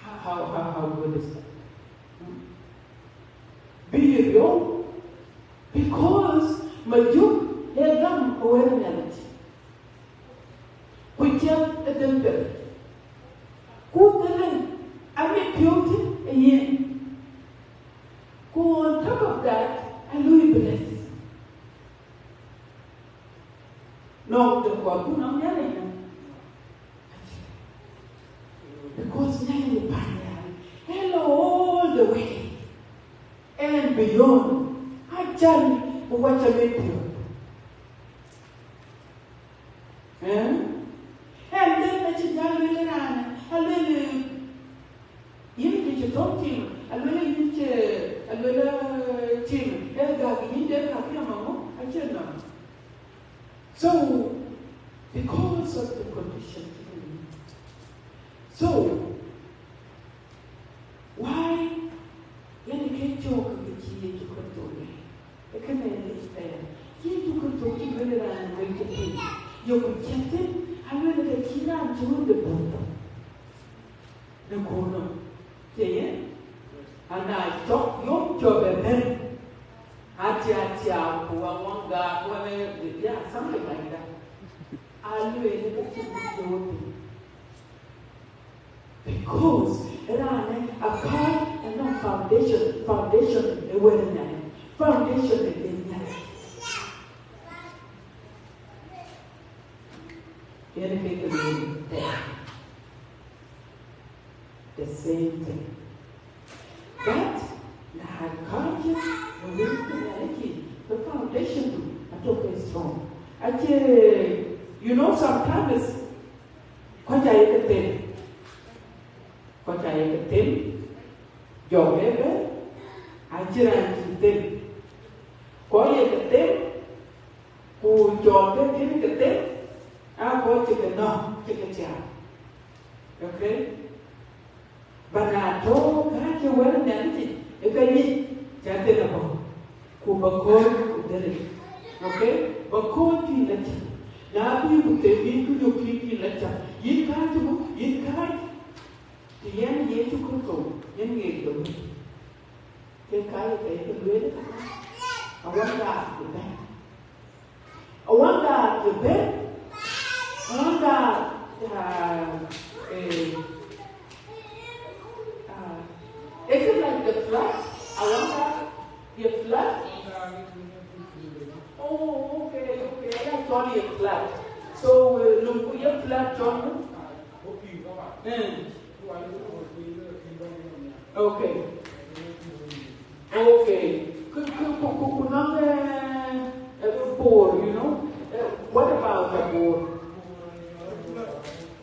How, how, how, how good is that? Hmm? Bï riɔp, because majök ë gam ë wɛ̈t Nhialic. Ku cä ë dhël piɛth. Ku dhëlë, amit piɔ̈u tï ë yen. Ku on top of that, a lui bless. Nɔŋ de kɔɔr ku nɔŋ Nhialic nɔm. Because Nhialic ë paan nhial, hello, all the way and beyond. Acan bï wac amit piɔ̈u. Eh? And then acï jal lueel raan, alueel, eh, yïn kë cï thök tim, alueel yïn cï, alueel, eh, tim, ee gäk yïn de gäk yam aŋö? Acïn nɔm. So, because of the condition, so, why, yani ke cök ke cï Yecu Kërtho lueel? Ee kënë ë list thɛɛr. Yecu Kërtho cï lueel raan wël ke piny, yeku ciɛ̈t thïn, alueel ke cï raan cï röt de bɔ̈ thok në köölë. Cie yen? Ana cɔk yom cɔk ë bɛ̈n. Atia, atia, ku waŋ waŋ gaat, wala, yeah, something like that. Alueel ke cï röt de bɔ̈ thok. Because raan ë apart ënɔŋ foundation, foundation ë wël ë Nhialic, foundation ë Nhialic. Yen ke ke lueel thɛɛr. The same thing. But na kɔc cï wël ë Nhialic, the foundation du atɔ̈ ke strong. Acie, you know, sometimes kɔc aa ye ke them. Kɔc aa ye ke them, jɔk ëbɛ̈n, acïn raan cï them. Kɔc ye ke them, ku cɔɔl ke them ke them, aa kɔc cï ke nɔ̈k, cï ke tiaam. Okay? But na tɔ̈ kääc ë wël ë Nhialic yic, ë ke nyic, cä them abɔ̈, ku ba kɔ̈ɔ̈c ku dhël. Okay? Ba kɔ̈ɔ̈c tïŋ acïn. Na Ku të bï ku yök kï yïn la cam. Yïn kääc ku, yïn kääc. Të yɛn Yecu Kërtho, yɛn ŋeer de wël. Ke ka ye ke ye ke lueel, awanda ye bɛ̈n. Awanda ye bɛ̈n. Awanda, ah, eh, ah, is it like the flood? Awanda ye flood? Oh, okay, okay. I thought ye flood. So, uh, lumku ye flood, John? Eh. Okay. Okay. Ku, ku, ku, ku, ku nɔŋ, eh, eh, Bor, you know? Eh, what about the Bor?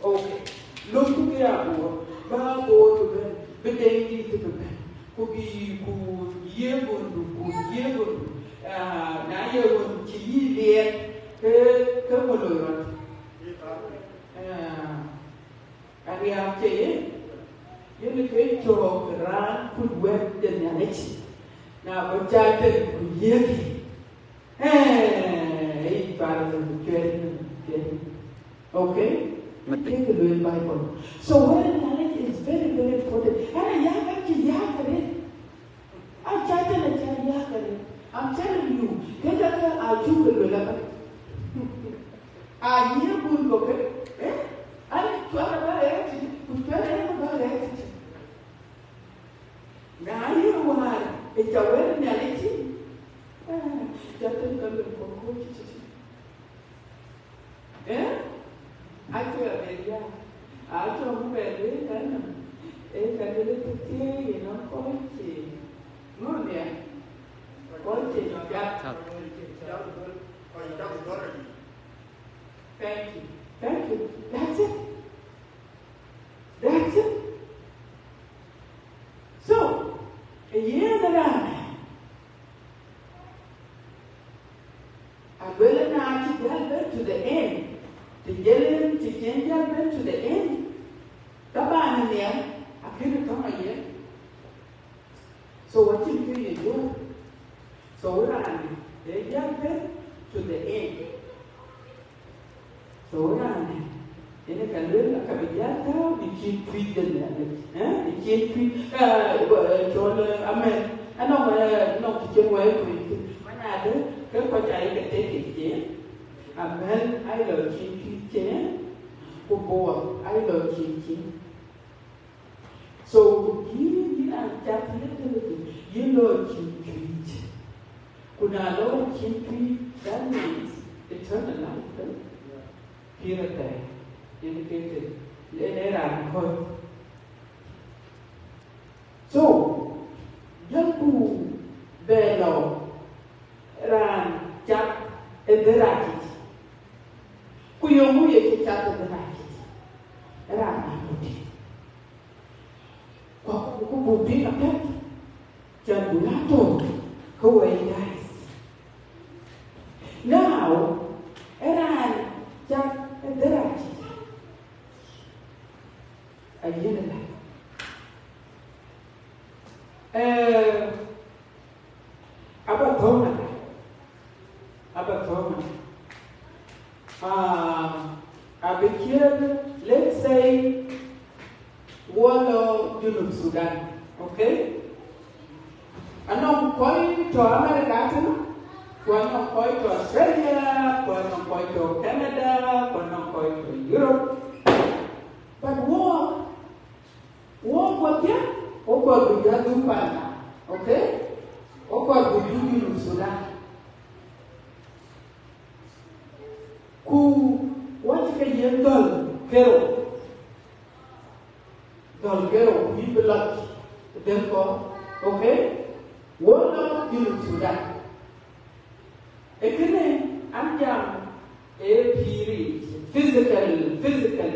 Okay. Lom ku bï a Bor. Ba Bor bï bɛ̈n, bï Deŋ dït bï bɛ̈n. Ku bï ku ye ɣöndu, ku ye ɣöndu. Ah, na ye ɣön cï yï liɛɛt, ke, ke ŋö loi rɔt? Ah. Ariap cie yen, yen ke cɔɔk raan kut wɛ̈t de Nhialic. Na bï ca tëk ku yiëk, eh, ë cuar në cuɛ̈ɛ̈r në cuɛ̈ɛ̈r. Okay? Mati. Ke ke lueel Bible. So wɛ̈t de Nhialic is very, very important. Ɛn aya ka cï yak arëët. Aca tënë cä yak arëët. I'm telling you, këdë ke acuk ke luel abä. Aye gun kɔ̈k, eh? Ani cuɛt abä ɣɛɛt tït, ku cuɛt ë yen abä ɣɛɛt tït. Na ye wäär ë ca wɛ̈t Nhialic tït, eh, ca tënë ka luel kɔ̈k kɔ̈k tït tït. Eh? Acuɛ bɛ ya. Acuɛ mu bɛ lueel ka nɔm. Eh, ka luel të thiëëi yen a kɔc cï. Ŋö dia? Kɔc cï jam. Thank you. Thank you. That's it. That's it. So, yen raan Aluel na cï jäl bɛ̈n to the end. Të jël, të cïn jäl bɛ̈n to the end, ka bä në nhial, akënë tɔ̈ŋ aye. So, acïn kë ye jɔ̈ɔ̈r. So, raan ee jäl bɛ̈n to the end. So, raan ë, yen ë ka luel, aka bï jäl tääu në cin tuic de Nhialic, eh, në cin tuic, eh, cɔl, eh, amen. Anɔŋ, eh, anɔŋ të cïn wɛ̈ɛ̈r kuc thïn. Man adë, ke kɔc aa ye ke tek kek cin, amen, aa ye lɔ cin tuic cin, ku buɔɔth aa ye lɔ cin cin. So, yïn, yïn raan cath ye tënë, yïn lɔ cin tuic. Ku na lɔ cin tuic, that means eternal life, eh? Pïïr apɛi, yen ke ke, yen ee raan kɔc. So, jɔlku bɛ lɔ raan cath ë dhërac yic. Ku yeŋö ye cï cath ë dhërac yic? Raan ë kutic. Ku, ku, ku buk piŋ apiɛth, cän buk lɔ tɔ̈u ke wɛ̈i, guys. Now, ë raan cath ë dhërac yic, ayïn ëlä. Eh, Aba thɔ̈ŋ ëlä. Aba thɔ̈ŋ ëlä. Ah, abï ciëën, let's say, wɔ lɔ Junub Sudan, okay? Anɔŋ kɔc tɔ̈ America tënë, ku anɔŋ kɔc tɔ̈ Australia, ku anɔŋ kɔc tɔ̈ Canada, ku anɔŋ kɔc tɔ̈ Europe. But wɔ, wɔ kuɔth jam, wɔ kuɔth bï jam dhuk panda, okay? Wɔ kuɔth bï dhuk Junub Sudan. Ku wɔ cï ke yiën dhɔ̈l kerou, dhɔ̈l kerou, ku yïn bï lɔc ë dhël kɔ̈u, okay? Wɔ lɔ Junub Sudan. Ee kënë an jam ë pïïr yic, physical, physical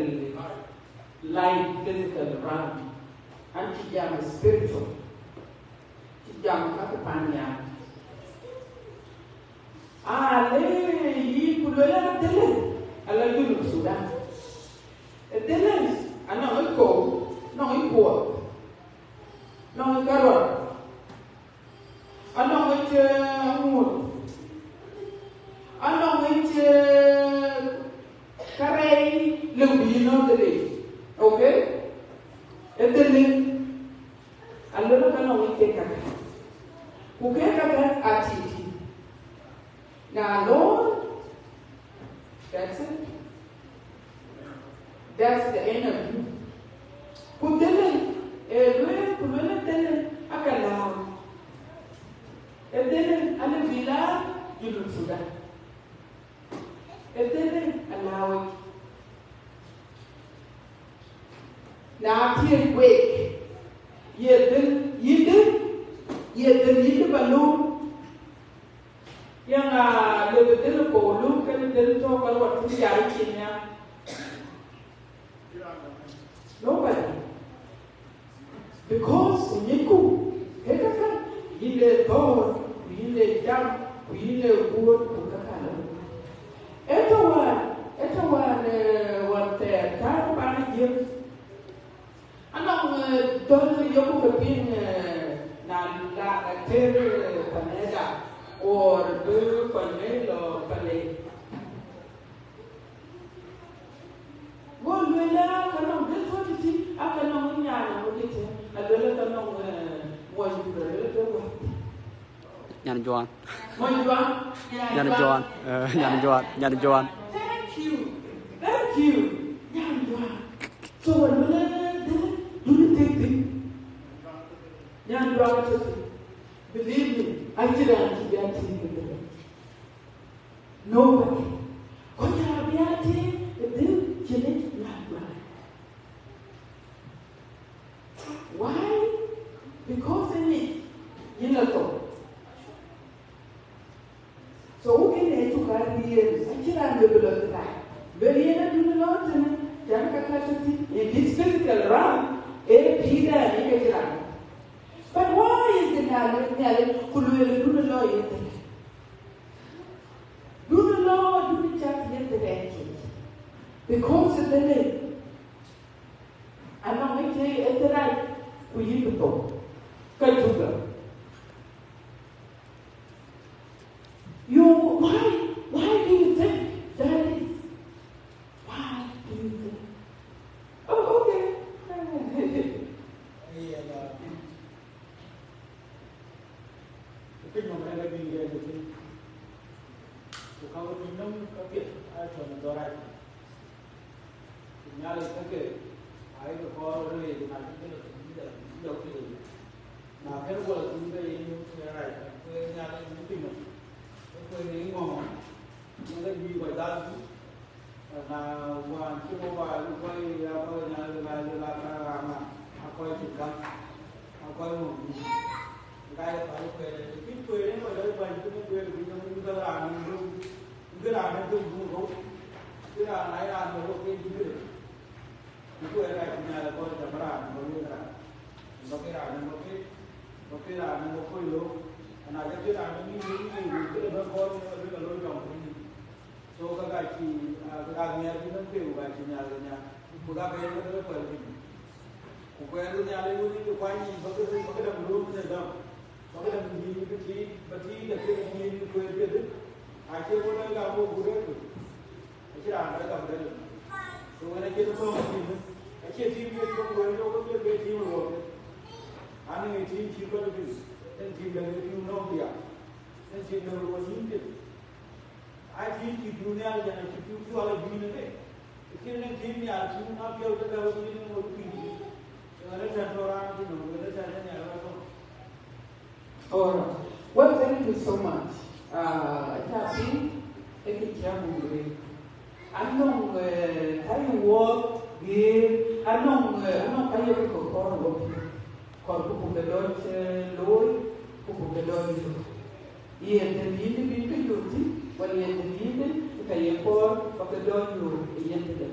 life, physical realm. An cï jam spiritual. Cï jam ka ke pan nhial. Aa, le yï ku luel an, dhëlë ala Junub Sudan. Ë dhëlë anɔŋ ë kou, anɔŋ ë kuɔɔth, anɔŋ ë karuat, anɔŋ ë cë aŋuöt, anɔŋ ë cë Bï yï nɔ̈k de rec. Okay? Ëtënë, alëu ka nɔŋ ë kek käkä. Ku kek käkä aa tiitii. Na looi, that's it. That's the end of you. Ku dhëlë, ee lueel, ku lueel ë dhëlë, aka lääu. Ë dhëlë, alëu bï lääu, Junub Thudan. Ë dhëlë, alääu. Na thiëëc week, ye dhël yïndë, ye dhël yïndë ba lööm. Yeŋa lëu bï dhël kɔ̈u lööm kenë dhël tɔ̈ ka luɔt thïn ya cin ya? Nobody. Because ŋicku, ke käkä, yïn le thɔ̈ɔ̈r, ku yïn le jam, ku yïn le guöör, ku käkä lɔ. Ëtɔ̈ wään, ëtɔ̈ wään, eh, wään thɛɛr, tääu pan Jiëŋ. Anɔŋ, eh, dhɔ̈l yoku ke piŋ, eh, na la, eh, tëër, eh, Canada, or bï kɔc bɛ̈ɛ̈i lɔ Pale. Go lueel, aa, ka nɔŋ dhël tɔ̈ tëtï, aa, ka nɔŋ nyan ë ŋö tëtï, alueel, ka nɔŋ, eh, muɔny juur, alueel, ke wä. Nyan Juan. Muɔny Juan. Nyan Juan. Eh, Nyan Juan. Nyan Juan. Thank you. Thank you. Nyan Juan. So, alueel, eh, dhël, du ni tek thïn. Nyan Juan tɔ̈ thïn. Believe me, acïn raan cï bï a tïŋ ë dhël. Nobody. Kɔc aa bï a tïŋ ë dhël cïn ë nyan Juan. Why? Because ë ŋic yïn la thou. So wok ënë cuk a riëër, acïn raan lëu bï lɔ thïn rac. Lueel yen adun lɔ tënë, cän ka ka tï thïn, in this physical realm, ee pïïrdan ë ke cï raan. But why is it na lueel Nhialic ku lueel adun lɔ yen thïn? Dun lɔ, dun cath yen thïn rɛɛc cït. Because ë dhëlë, anɔŋ ë cï ë thïn rac, ku yïn bï thou. Ka cuk lɔ. You, why, why do you think that is? Why do you think? Oh, okay. Ë piny nɔm rɛ̈k adï rɛ̈k ë piny, ku ka we piny nɔm ka piɛth aa cɔl në dhɔ̈ɔ̈r rac. Ku Nhialic käke aa ye ke kɔɔr röt leec, na cï dhël thïn, cï dhël, cï dhël thïn. Na kën guɔ lɔ thïn ke ye nyuc ke rac, ku ë Nhialic në piny nɔm, ku ë ŋɔ̈ŋ, ŋɔ̈ŋ ke juëc kɔc dhal thïn. Na wään cï mobile kɔc ya kɔc Nhialic, ka ye ka raan, a kɔc cïn käŋ, a kɔc ŋɔ̈ŋ. Ka ye päl kueer, cïn kueer en kɔc dɔc bäny, cïn kueer bï nɔm, bï käŋ raan nɔm rou, bï raan nɔm döŋ bï rou, bï raan, na ye raan nɔm rou ke cïn këde. Ku kueer ka cï Nhialic kɔɔr jam raan, bä lueel raan, bä ke raan nɔm bä ke, bä ke raan nɔm bä kɔc lou, ana jɔ ke raan nɔm yïn, yïn, yïn, yïn, këde bä kɔɔr, bä lueel aloi jɔŋ piny. So ka ka cï, ah, ka ka ŋɛɛr bï nɔm peu, ka cï Nhialic ke nhiaar. Ku ka ke yen ke kuɛl piny. Ku kuɛɛr Nhialic wën ë kuany yic, bä ke, bä ke däŋ lööm në däŋ. Bä ke däŋ nyïïn bï tiit, bä tiit, akën nyïïn bï kueer piɛth. Acie wën ë gam wok ku rëër ku. Acïn raan bä gam rëër. Ku wën acïn kɔ̈k tiim. Acie tiim ye cök wën, yok ke ke tiim luɔk. Anɔŋ tiim cï kɔc piny. Ën tiim däŋ ë piu nɔm bï ya. Ën tiim däŋ luɔk nyïïn piɛth. Aa cï cï piu Nhialic, yen acï piu cuɔl ë bïï në ke. Cïn në cï Nhialic piu, na piɔl ke bɛ wek yïn ŋot pïïr. Yen ë tɛ̈n tɔ̈ raan cï nɔm, yen ë tɛ̈n ë Nhialic rɔt tɔ̈. All right. Well, thank you so much. Ah, ca piŋ, thank you, Chairman. Anɔŋ, eh, ka ye wuɔɔth, gëër, anɔŋ, eh, anɔŋ ka ye kɔc kɔɔr wuɔɔth. Kɔɔr ku buk ke dɔc, eh, looi, ku buk ke dɔc yök. Yen të yïn bï ke yök thïn, wala yen të yïn ka ye kɔɔr ba ke dɔc yök ë yen tëde.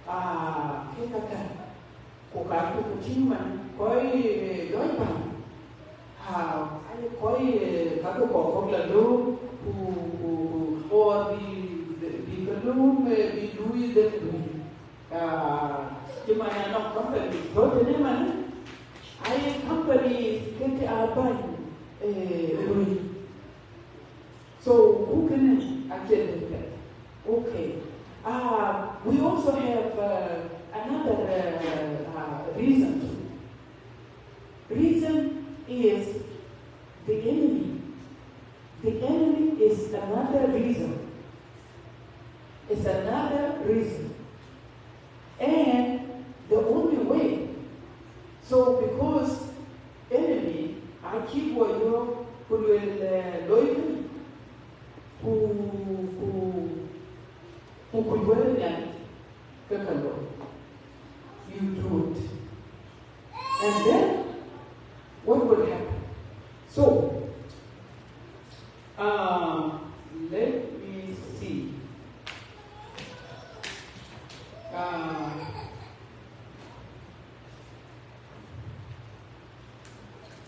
Ah, ke ka ka. Ku ka ku ku tïŋ man, kɔc, eh, dɔc bäny. Ah, aye kɔc, eh, ka ke kɔɔr kɔ̈k la lööm, ku, ku, ku, or bï, bï ke lööm, eh, bï lui dhël lui. Ah, cï man anɔŋ company, tɔ̈ tënë man, aye company ke ke a bäny, eh, lui. So, ku kënë acie dël pɛth. Okay. Ah, We also have uh, another uh, uh, reason too. Reason is the enemy. The enemy is another reason. It's another reason. And the only way. So because enemy, I keep what you could look, ku ku ku ku wël nyan ke ka looi. You do it. And then what will happen? So uh, let me see. Uh,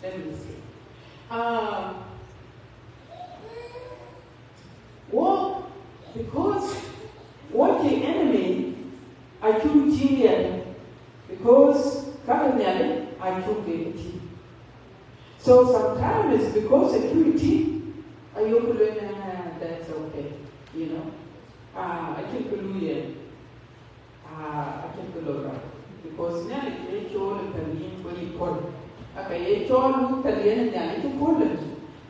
let me see. Uh, Wo, because wo ke enemy acuk tïŋ riɛl, because ka ke Nhialic acuk ke tïŋ. So sometimes because security ayok luel, "Ah, that's okay, you know, ah, acïn kë luui yen." Ah, acïn kë loi rɔt, because Nhialic ee cool ë pɛ̈l yïn ku yï pɔ̈l. Aka ye cool wun pɛ̈l yen Nhialic cï pɔ̈l,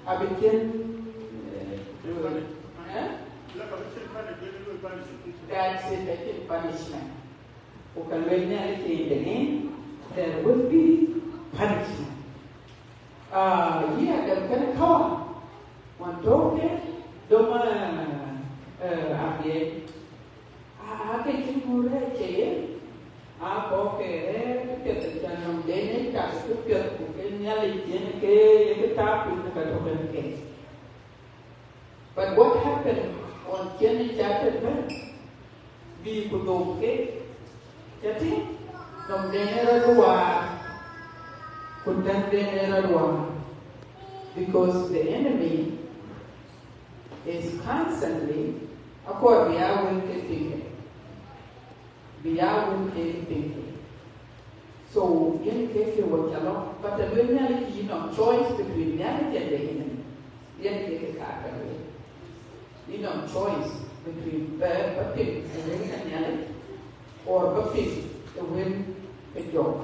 abï cïn, eh, eh? That's it, acïn punishment. Ku ka luel Nhialic, in the end, there will be punishment. Ah, yï Adam kënë Kawa, ɣɔn tɔ̈u ke dom, eh, eh, Abiɛl. Aa, ke cï ku rɛɛc ke ye, aa kɔ̈k ke rɛɛc piɛth, acan nɔm den ë tak kë piɛth, ku ke Nhialic yen ke ye kë tak piny në ka tök en ke. But what happened on cïn ë cat ëbɛ̈n, bï ku dhom ke, ca tïŋ, nɔm den ë rɔt waar, ku tɛ̈n den ë rɔt waar, because the enemy is constantly, akɔɔr bï aa wël ke piŋ ke, bï aa wël ke piŋ ke. So yen ke ke wɔ ca lɔ, but aluel Nhialic, yïn nɔm choice between Nhialic and the enemy. Yen ke ke ka ke luel. Yïn nɔm choice between bä, bä piŋ ë wël ke Nhialic, or bä piŋ ë wël ke jɔk.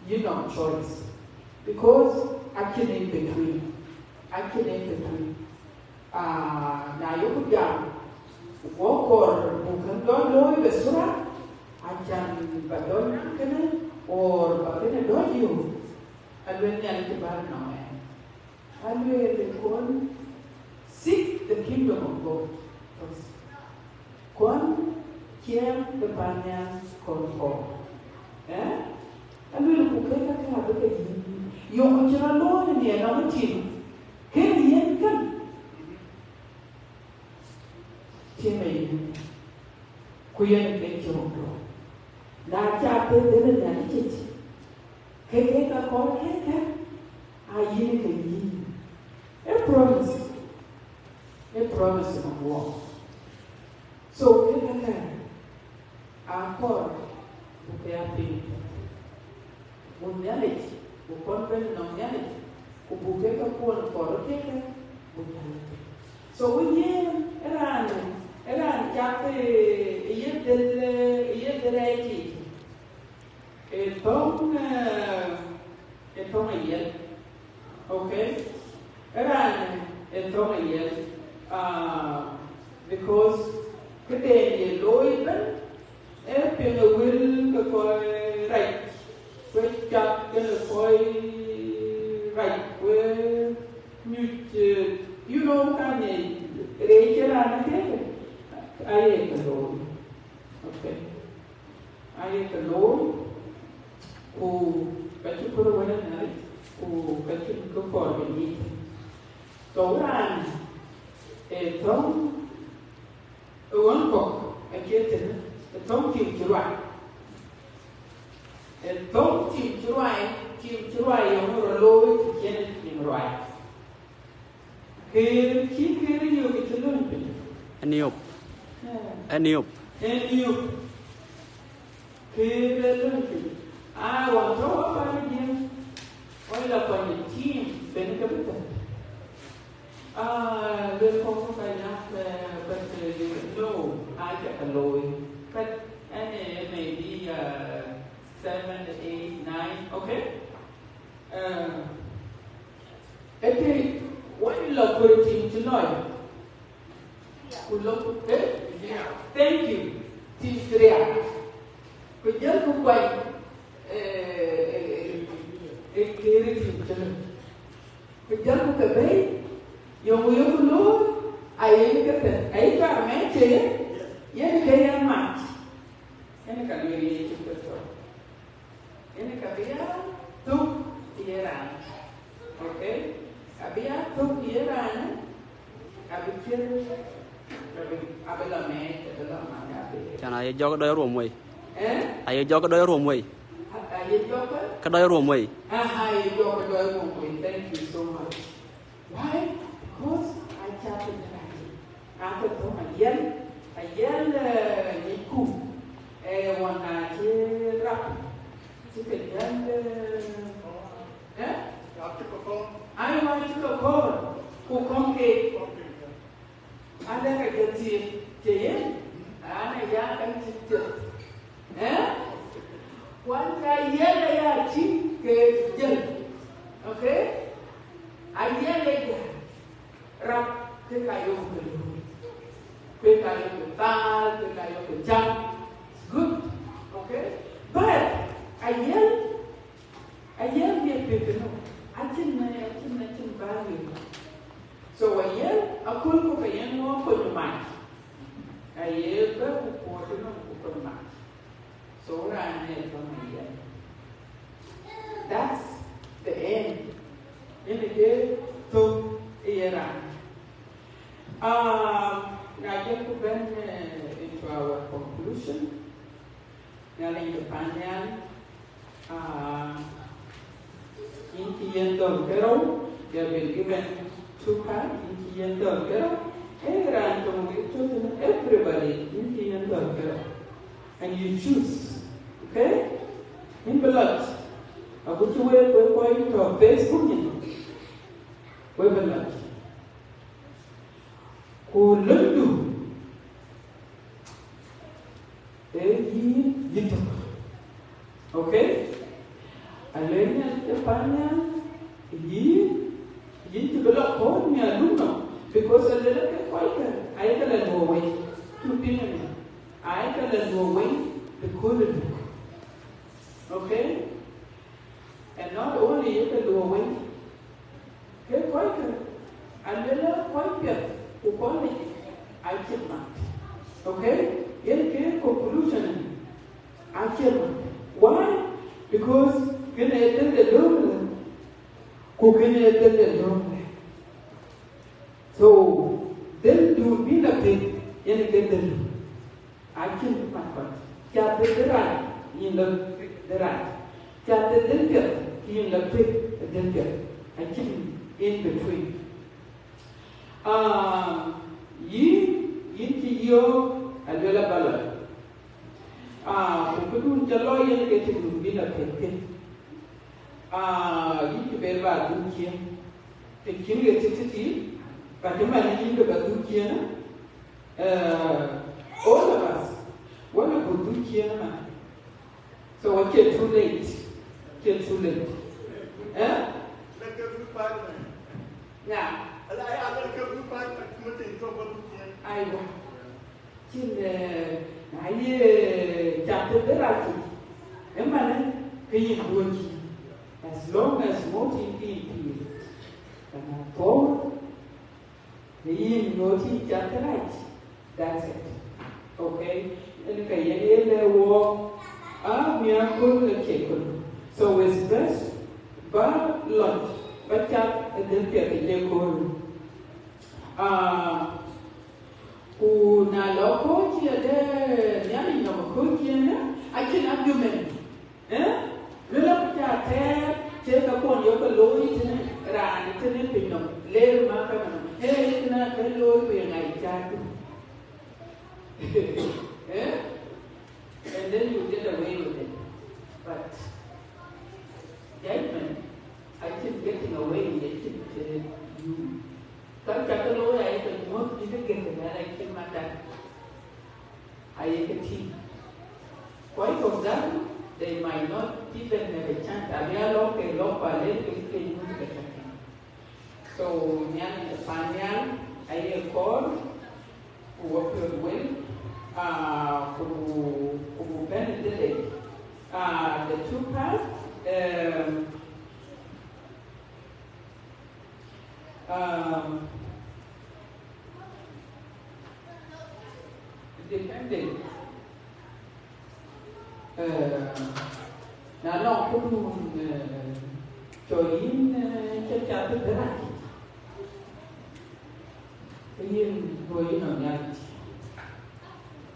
Yïn nɔm choice, because acïn in between, acïn in between. Ah, na yok jam, wo kɔɔr buk kën dɔc looi bë sura, acan ba dɔc nɔm kënë, or ba kënë dɔc yök, aluel Nhialic cï bär nɔm ɛn. Aluel kɔn, seek the kingdom of God first. Kɔn ciɛɛŋ ke pan nhial kɔn kɔɔr. Eh? Aluel ku ke ka ke abï ke yïn. Yöŋ cï rɔt looi në nɔm tim, ke yen kën. Tim ë yïn. Ku yen ke cï rɔt looi. Na ca pe dhël ë Nhialic yic, ke ke ka kɔɔr ke kë, a yïn ke yïn. Ë promise, ë promise në guɔ. So ke ka kë, a kɔɔr buk ke a piŋ. Buk Nhialic, buk kɔn bɛ̈n nɔm Nhialic, ku buk ke ka kuɔn kɔɔr ke kë, buk Nhialic. So wën yen, ë raan, ë raan cath ë ye dhël, ë ye dhël rɛɛc yic. Ë thöŋ, eh, ë thöŋ ayiɛl. Okay? Ë raan ë thöŋ ayiɛl. Ah, because këden ye looi ëbɛ̈n, ee piŋ ë wël ke kɔc rac, ku cath kenë kɔc rac, ku nyuc, eh, you know, ka ŋic rɛɛc ë raan ë kek, aye ke looi. Okay. Aye ke looi, ku ka cï kuɔ̈r wën ë Nhialic, ku ka cïn kë kɔɔr bï nyic. Thou raan ë thöŋ ë ɣön kɔ̈k acie tënë, ë thöŋ tim cï ruai. Ë thöŋ tim cï ruai, tim cï ruai yeŋö rɔt looi të cïn tim ruai? Kër cï kër yök cï lony piny. Aniop. Eh. Aniop. Aniop. Kër ë lony piny. Aa, wan tɔ̈u wɔ pan Jiëŋ, wɔ la kuany tim ben ke bï thɛ̈t. Ah, luel kɔ̈k ka yak, eh, but, eh, no, aa Cä ke looi. But, and, uh, maybe, uh, seven, eight, nine, okay? Uh, ëtï wën lɔ kɔɔr tim cï lɔi. Ku lɔ, eh? Thank you. Tim cï riääk. Ku jël ku kuany, eh, eh, eh, eh, këër tim cï lɔi. Ku jɔlku ke bɛ̈i, yöŋ yöŋ looi, aye ke thɛn, aye cɔɔr mɛɛc cie yen, yen ke yen mac, yen ka lueel Yecu Kërtho. Yen ka bï ya thök ye raan. Okay? Abï ya thök ye raan, abï ciët, abï, abï lɔ mɛɛc, abï lɔ mac, abï. Can aye jɔk dɔc ruɔm wei. Eh? Aye jɔk dɔc ruɔm wei. A-, aye jɔk? Ke dɔc ruɔm wei. Aha, aye jɔk dɔc ruɔm wei. Thank you so much. Why? Because I chat in the night. After Tom Ayel, Ayel, eh, Yiku, eh, wan na ci rap. Ci ke jal, eh, eh? Ai, wan ci ke kɔɔr. Ku kɔŋ ke. Alë ka jɔ thiëëc, cï yen, an, aya kan cï thiëëc. Eh? Kuan ka Ayel aya tïŋ ke jël. Okay? Ayel aya. Rap ke ka yok ke looi. Ke ka yok ke thal, ke ka yok ke jam. It's good. Okay? But Ayel, Ayel ye pek no. Acïn, acïn, acïn value. So Ayel, aköl ku ke yen ŋö kony mac. Aye bɛ ku kuɔɔt ënɔm ku kony mac. So raan ë thɔ̈ŋ Ayel. That's the end. Yen ke thök ë ye raan. Ah, na jɔl ku bɛ̈n, eh, into our conclusion. Nhialic de pan nhial, ah, yïn cï yen dhɔ̈l ke rou, they will given two card, yïn cï yen dhɔ̈l ke rou, ee raan töŋ wek tɔ̈ thïn, everybody, yïn cï yen dhɔ̈l ke rou. And you choose, okay? Yïn bï lɔc, agut cï wek, wek kɔc tɔ̈ Facebook nyin, wek bï lɔc. Ku lëndu, ee yïn yïtök. Okay? Alueel Nhialic ë pan nhial, yïn, yïn cï bï lɔ kɔ̈ɔ̈c nhial luk nɔm, because alueel ke kɔckë, ayekë lɔ luɔ̈k wei, cuk piŋ ënɔɔnë, ayekë lɔ luɔ̈k wei, ëkööl ë luk. Okay? And not only yekë luɔ̈k wei, ke kɔckë, alueel kɔc piɛth ku kɔc yic acïn mat. Okay? Yen ke conclusion, acïn mat. Why? Because kënë ee dhël de lööŋ lë, ku kënë ee dhël de lööŋ lë. So, dhël du bï lɔ piny, yen ke dhël. Acïn mat kɔc. Ca dhël dhël rac, yïn lɔ dhël rac. Ca dhël dhël piɛth, yïn lɔ piny dhël piɛth. Acïn in between. Ah, yïn, yïn cï yöök, alueel aba lɔ. Ah, ku këdun ca lɔ yen ke tëdun bï lɔ piny thïn. Ah, yïn cï ber ba dhuk ciëën. Të cïn ɣet cï tëtïï, but ëmën yïn de ba dhuk ciëën, eh, all of us, wala buk dhuk ciëën ëmën. So acie too late. Acie too late. Eh? Yeah. Aiwa. Cïn, eh, na ye cath de rac, ëmën, ke yïn duööc. As long as ŋot yïn ke yïn pïïr, kana thou, ke yïn ŋot yïn cath rac, that's it. Okay? Yen ka yen ye lɛ̈k wɔ, ah, miäk köl acie köl. So it's best ba lɔc, ba cath ë dhël piɛth ë ye köl. Ah, ku na lɔ kɔ̈ɔ̈c ye de Nhialic nɔm kɔ̈ɔ̈c yen, acïn argument. Eh? Luel abï ca tɛɛr, cie ka kuɔn yök ke looi tënë raan tënë piny nɔm, ler ma ka nɔm. Hey, kënë ke looi ku ye ŋa ye cath thïn? Eh? And then you get away with it. But judgment, acïn getting away, acïn të you. Ka cä ke looi ayek ke nyuɔ̈th bï ke gëk ëmɛn, acïn matar. aye ke tïŋ. Kɔc kɔ̈k dhal, they might not even have a chance. Abï a lɔ̈k ke lɔ̈k ba lëk ke ke nyuc ke tɔ̈ kën. So Nhialic de pan nhial aye kɔɔr, ku wɔ piɔ̈ɔ̈th wël, ah, ku buk, ku buk bɛ̈n ë dhëlde. Ah, the two parts, um, um, depending. Eh, na nɔŋ këdun, eh, cɔl yïn, eh, cä cath ë dhërac, ke yïn duöi yïn nɔm Nhialic,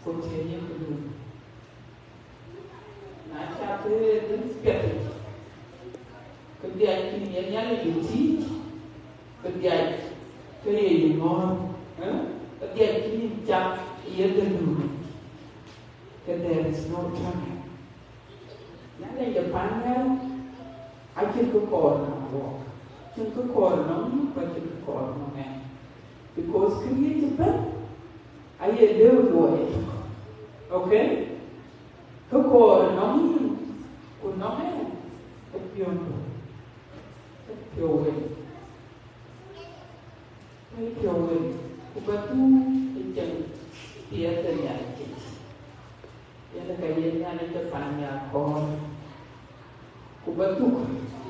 ku tiëëc yïn këdun. Na cath ë dhël piɛthic, ke dhiac cïn ye Nhialic ë tïc, ke dhiac ke ye yï ŋɔ̈ɔ̈r, eh? Ke dhiac cïn yïn cath ye dhëldu. Ke there is no turning. Nhialic de pan nhial acïn kë kɔɔr nɔm wɔɔk, cïn kë kɔɔr nɔm yïn, ku acïn kë kɔɔr nɔm ɛn. Because kë yic ëbɛ̈n aye lëu luɔi ëtök. Okay? Kë kɔɔr nɔm yïn ku nɔm ɛn, ë piɔ̈ndu, ë piɔ̈u wël. Thank you, wël, ku ba dhuk ë cäŋ piɛth de Nhialic yic. Yen ka ye Nhialic de pan nhial kɔɔr, ku ba dhuk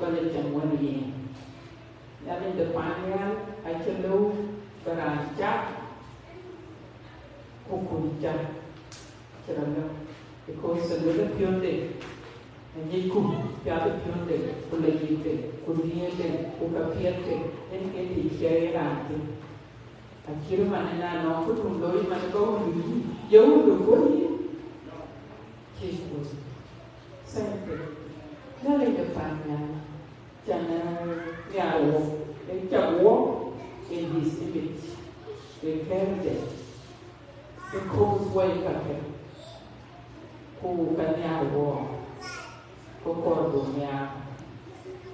ba lɔ cäŋ wën yen. Nhialic de pan nhial acï lëu bï raan cak, ku kuc cak. Cï rɔt lëu, because aluel ë piɔ̈nde, anyicku piath ë piɔ̈nde, ku lɔ yïkde, ku nhiëërde, ku ka piɛthke, en ke tïc cï ye raan thïn. Acït man ë na nɔŋ këdun looi man ë bä wun yï, ye wun de guöl yï. Cï guöl. Same thing. Nhialic de pan nhial. Can, eh, nhiar wok, eh, cak wok in his image, eh, kɛ̈ɛ̈rde, eh, ë kööth wei kakë, ku ka nhiar wok, ku kɔɔr buk nhiaar,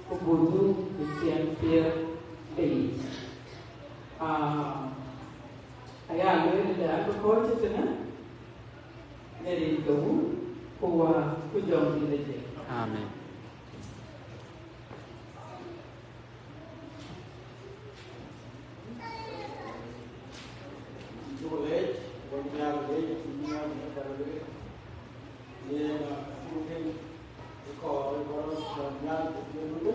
ku buk dhuk ë ciɛɛŋ piɛth de yic. Ah, aya lueel ëdë, abï kɔc cï tënë, në rin ke Wun, ku Wät, ku Jɔŋdït Lajik. Amen. Jɔŋ lec, wek nhial lec, wek nhial lec, wek nhial lec. Yen, ah, acuk tïŋ ë kɔɔr ë bɔ̈ rɔt cɔl nhial ë piɔ̈ndu,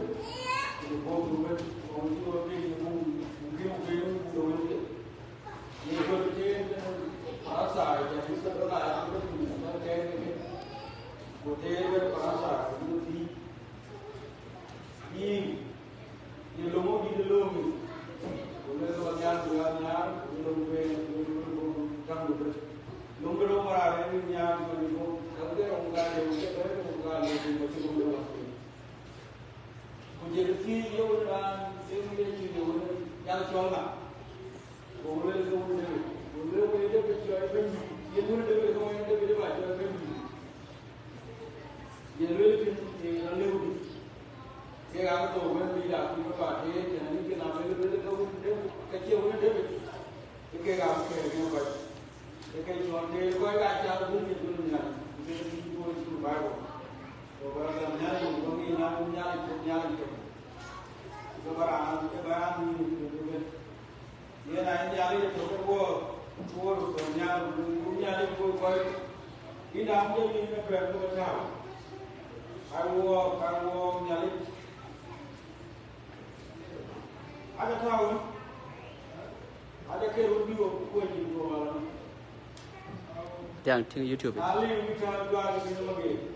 ku buk dhuk ë, ku cï wek piŋ ë buk, buk kïn, buk kïn, buk dhuk ë. Ye wek tëën Parithai, cä bï Parithai aa bï tïŋ, aa bï kɛ̈ɛ̈k ke ke. Ku tëën wek Parithai, buk dhuk ë. Yïn, ye löŋ wodït ë lööŋ yic, ku luel ke bä nhial, ku ya nhial, ku ye löŋ bɛ̈n, ku ye löŋ bɛ̈n, ku ye löŋ bɛ̈n. Löŋ de rou raar en nhial, ku ye löŋ, ka ke rou ka de, ku ke bɛ̈n, ku ka le, ku ka cï löŋ de wä. Ku jël thiëëc ye wën raan, ye wën ye cïn ye wën, nhial cɔl ŋa? Ku luel ke wën Debit. Ku luel ke Debit cɔl Bɛ̈nydït. Ye wën Debit, ke wën Debit ë ba cɔl Bɛ̈nydït. Ye luel kën, ye rɔt lëu dït. Kek aa ke thou wën bï ya kuc ke ba teer, cïn adï kën abël luel ke wën Debit, ke cie wën Debit. Ke kek aa ke kɛ̈ɛ̈k kek kɔc. Ke ke cɔl teer kɔc ka cä dhil ke dhil nhial, ku ke dhil tuɔɔc cï Baibul. Ku ba gam nhial, ku ba ŋic nhial, nhial, nhial, nhial. Ku ba raan, ke ba raan, ku ba Yen aa Nhialic ë tök ë Wuɔɔr, Wuɔɔr ë tök nhial, ku Nhialic ku kɔc. Yïn raan jɔ yïn ë bɛ̈n ku tääu. Ka Wuɔɔr, ka Wuɔɔr Nhialic. Aka tääu ë, aka ke röt bï wok kuöc yïn ku ɣɔn. Tiaŋ tïŋ YouTube. Na liu bï tääu juak ë bï nhom agee.